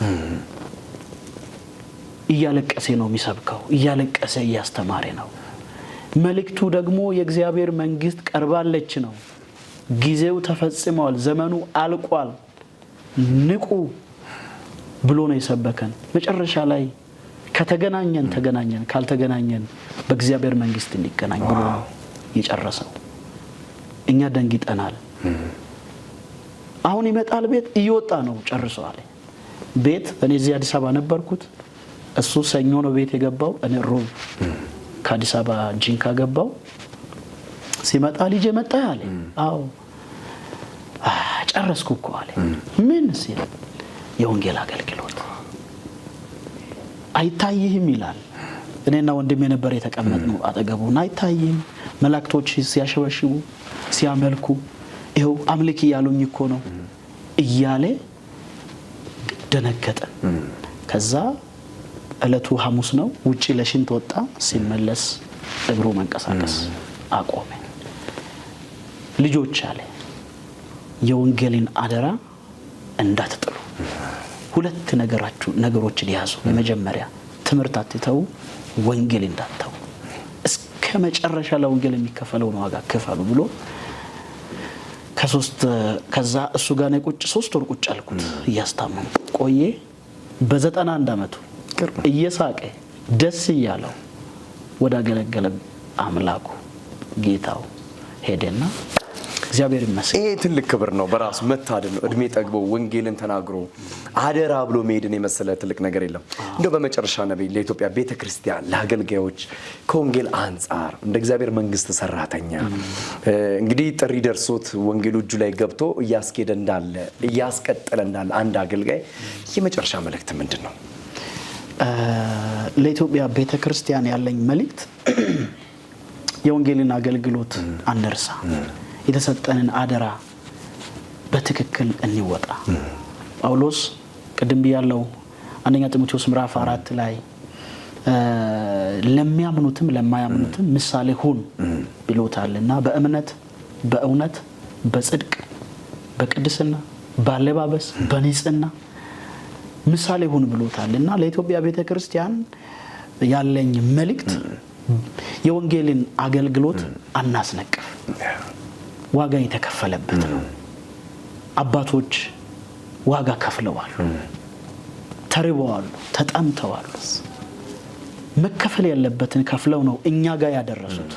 እያለቀሰ ነው የሚሰብከው፣ እያለቀሰ እያስተማረ ነው። መልእክቱ ደግሞ የእግዚአብሔር መንግስት ቀርባለች ነው። ጊዜው ተፈጽመዋል፣ ዘመኑ አልቋል፣ ንቁ ብሎ ነው የሰበከን። መጨረሻ ላይ ከተገናኘን ተገናኘን፣ ካልተገናኘን በእግዚአብሔር መንግስት እንገናኝ ብሎ ነው የጨረሰው። እኛ ደንግጠናል። አሁን ይመጣል፣ ቤት እየወጣ ነው ጨርሰዋል። ቤት እኔ እዚህ አዲስ አበባ ነበርኩት። እሱ ሰኞ ነው ቤት የገባው፣ እኔ ሮብ ከአዲስ አበባ ጂንካ ገባው። ሲመጣ ልጄ መጣ አለ። አዎ ጨረስኩ እኮ አለ። ምን ሲል የወንጌል አገልግሎት አይታይህም ይላል። እኔና ወንድሜ ነበር የተቀመጥነው አጠገቡና አይታይህም፣ መላእክቶች ሲያሸበሽቡ ሲያመልኩ ይኸው አምልክ እያሉኝ እኮ ነው እያለ ደነገጠ። ከዛ እለቱ ሐሙስ ነው። ውጪ ለሽንት ወጣ። ሲመለስ እግሩ መንቀሳቀስ አቆመ። ልጆች አለ የወንጌልን አደራ እንዳትጥሉ። ሁለት ነገሮችን ያዙ። የመጀመሪያ ትምህርት አትተው፣ ወንጌል እንዳትተው፣ እስከ መጨረሻ ለወንጌል የሚከፈለውን ዋጋ ክፈሉ ብሎ ከዛ እሱ ጋር ነው ቁጭ 3 ወር ቁጭ አልኩት እያስታመሙ ቆየ። በ91 ዓመቱ እየሳቀ ደስ እያለው ወዳገለገለ አምላኩ ጌታው ሄደና እግዚአብሔር ይመስገን። ይሄ ትልቅ ክብር ነው፣ በራሱ መታደል ነው። እድሜ ጠግቦ ወንጌልን ተናግሮ አደራ ብሎ መሄድን የመሰለ ትልቅ ነገር የለም። እንደው በመጨረሻ ነብይ፣ ለኢትዮጵያ ቤተክርስቲያን ለአገልጋዮች ከወንጌል አንጻር እንደ እግዚአብሔር መንግስት ሰራተኛ እንግዲህ ጥሪ ደርሶት ወንጌሉ እጁ ላይ ገብቶ እያስኬደ እንዳለ እያስቀጠለ እንዳለ አንድ አገልጋይ የመጨረሻ መልእክት ምንድን ነው? ለኢትዮጵያ ቤተክርስቲያን ያለኝ መልእክት የወንጌልን አገልግሎት አንርሳ፣ የተሰጠንን አደራ በትክክል እንወጣ። ጳውሎስ ቅድም ብያለው አንደኛ ጢሞቴዎስ ምዕራፍ 4 ላይ ለሚያምኑትም ለማያምኑትም ምሳሌ ሁን ብሎታልና በእምነት በእውነት በጽድቅ በቅድስና በአለባበስ በንጽህና ምሳሌ ሁን ብሎታልና ለኢትዮጵያ ቤተክርስቲያን ያለኝ መልእክት የወንጌልን አገልግሎት አናስነቅፍ። ዋጋ የተከፈለበት ነው። አባቶች ዋጋ ከፍለዋል፣ ተርበዋል፣ ተጠምተዋል። መከፈል ያለበትን ከፍለው ነው እኛ ጋር ያደረሱት።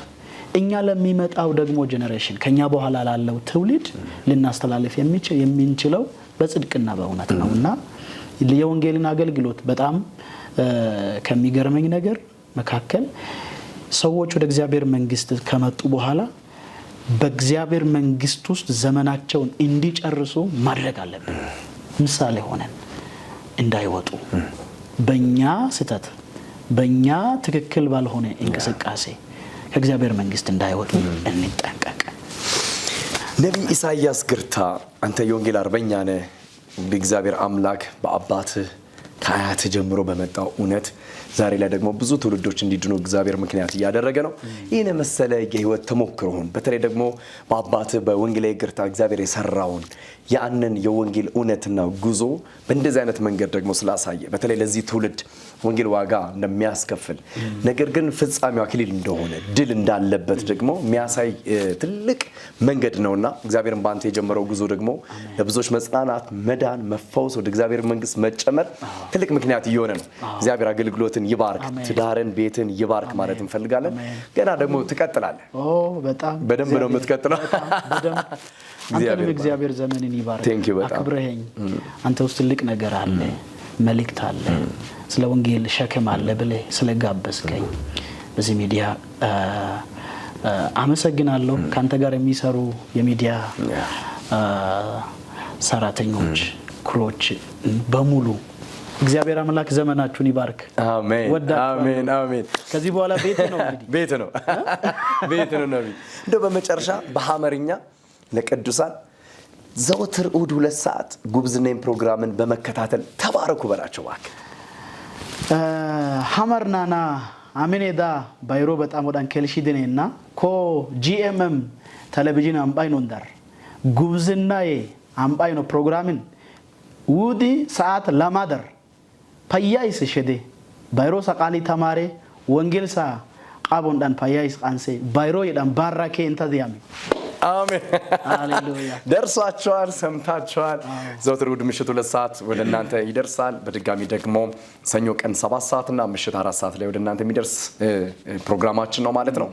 እኛ ለሚመጣው ደግሞ generation ከኛ በኋላ ላለው ትውልድ ልናስተላልፍ የምንችለው በጽድቅና በእውነት ነው እና የወንጌልን አገልግሎት በጣም ከሚገርመኝ ነገር መካከል ሰዎች ወደ እግዚአብሔር መንግስት ከመጡ በኋላ በእግዚአብሔር መንግስት ውስጥ ዘመናቸውን እንዲጨርሱ ማድረግ አለብን። ምሳሌ ሆነን እንዳይወጡ በእኛ ስህተት በእኛ ትክክል ባልሆነ እንቅስቃሴ ከእግዚአብሔር መንግስት እንዳይወጡ እንጠንቀቅ። ነቢይ ኢሳያስ ግርታ፣ አንተ የወንጌል አርበኛ ነህ። እንግዲህ እግዚአብሔር አምላክ በአባትህ ከአያትህ ጀምሮ በመጣው እውነት ዛሬ ላይ ደግሞ ብዙ ትውልዶች እንዲድኑ እግዚአብሔር ምክንያት እያደረገ ነው። ይህን የመሰለ የህይወት ተሞክሮህን በተለይ ደግሞ በአባትህ በወንጌላዊ ግርታ እግዚአብሔር የሰራውን ያንን የወንጌል እውነትና ጉዞ በእንደዚህ አይነት መንገድ ደግሞ ስላሳየ በተለይ ለዚህ ትውልድ ወንጌል ዋጋ እንደሚያስከፍል ነገር ግን ፍጻሜው አክሊል እንደሆነ ድል እንዳለበት ደግሞ የሚያሳይ ትልቅ መንገድ ነውና እግዚአብሔርን በአንተ የጀመረው ጉዞ ደግሞ ለብዙዎች መጽናናት፣ መዳን፣ መፈወስ፣ ወደ እግዚአብሔር መንግስት መጨመር ትልቅ ምክንያት እየሆነ ነው። እግዚአብሔር አገልግሎትን ይባርክ፣ ትዳርን፣ ቤትን ይባርክ ማለት እንፈልጋለን። ገና ደግሞ ትቀጥላለህ። በጣም በደንብ ነው የምትቀጥለው። አንተንም እግዚአብሔር ዘመንን ይባርክ። አክብረኸኝ አንተ ውስጥ ትልቅ ነገር አለ፣ መልእክት አለ፣ ስለ ወንጌል ሸክም አለ ብለህ ስለጋበዝከኝ በዚህ ሚዲያ አመሰግናለሁ። ከአንተ ጋር የሚሰሩ የሚዲያ ሰራተኞች፣ crew ዎች በሙሉ እግዚአብሔር አምላክ ዘመናችሁን ይባርክ። አሜን። ወዳችኋለሁ። አሜን፣ አሜን። ከዚህ በኋላ ቤት ነው እንግዲህ። ቤት ነው፣ ቤት ነው። ነቢይ፣ እንደው በመጨረሻ በሐመርኛ ለቅዱሳን ዘወትር እሑድ 2 ሰዓት ጉብዝናዬን ፕሮግራምን በመከታተል ተባረኩ በላቸው እባክህ። ሐመርናና አሜኔዳ ባይሮ በጣም ወዳን ከልሺድኔና ኮ ጂኤምኤም ቴሌቪዥን አምባይ ኖንዳር ጉብዝናዬ አምባይ ነው ፕሮግራምን ውዲ ሰዓት ለማደር ፓያይስ ሸዴ ባይሮ ሰቃሊ ተማሬ ወንጌልሳ ቃቦንዳን ፓያይስ ቃንሴ ባይሮ የዳን ባራኬ እንተዚያሚ። አሜን። ሃሌሉያ። ደርሷቸዋል፣ ሰምታችኋል። ዘወትር እሑድ ምሽት 2 ሰዓት ወደ እናንተ ይደርሳል። በድጋሚ ደግሞ ሰኞ ቀን 7 ሰዓት እና ምሽት 4 ሰዓት ላይ ወደ እናንተ የሚደርስ ፕሮግራማችን ነው ማለት ነው።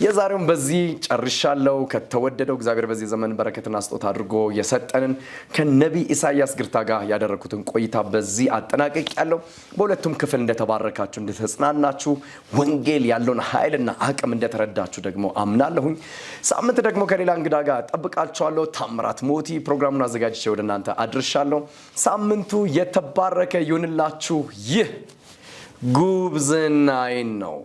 የዛሬውን በዚህ ጨርሻለሁ። ከተወደደው እግዚአብሔር በዚህ ዘመን በረከትና ስጦታ አድርጎ የሰጠንን ከነቢይ ኢሳያስ ግርታ ጋር ያደረግኩትን ቆይታ በዚህ አጠናቅቄያለሁ። በሁለቱም ክፍል እንደተባረካችሁ፣ እንደተጽናናችሁ፣ ወንጌል ያለውን ኃይልና አቅም እንደተረዳችሁ ደግሞ አምናለሁኝ። ሳምንት ደግሞ ከሌላ እንግዳ ጋር ጠብቃችኋለሁ። ታምራት ሞቲ ፕሮግራሙን አዘጋጅቼ ወደ እናንተ አድርሻለሁ። ሳምንቱ የተባረከ ይሁንላችሁ። ይህ ጉብዝናዬን ነው።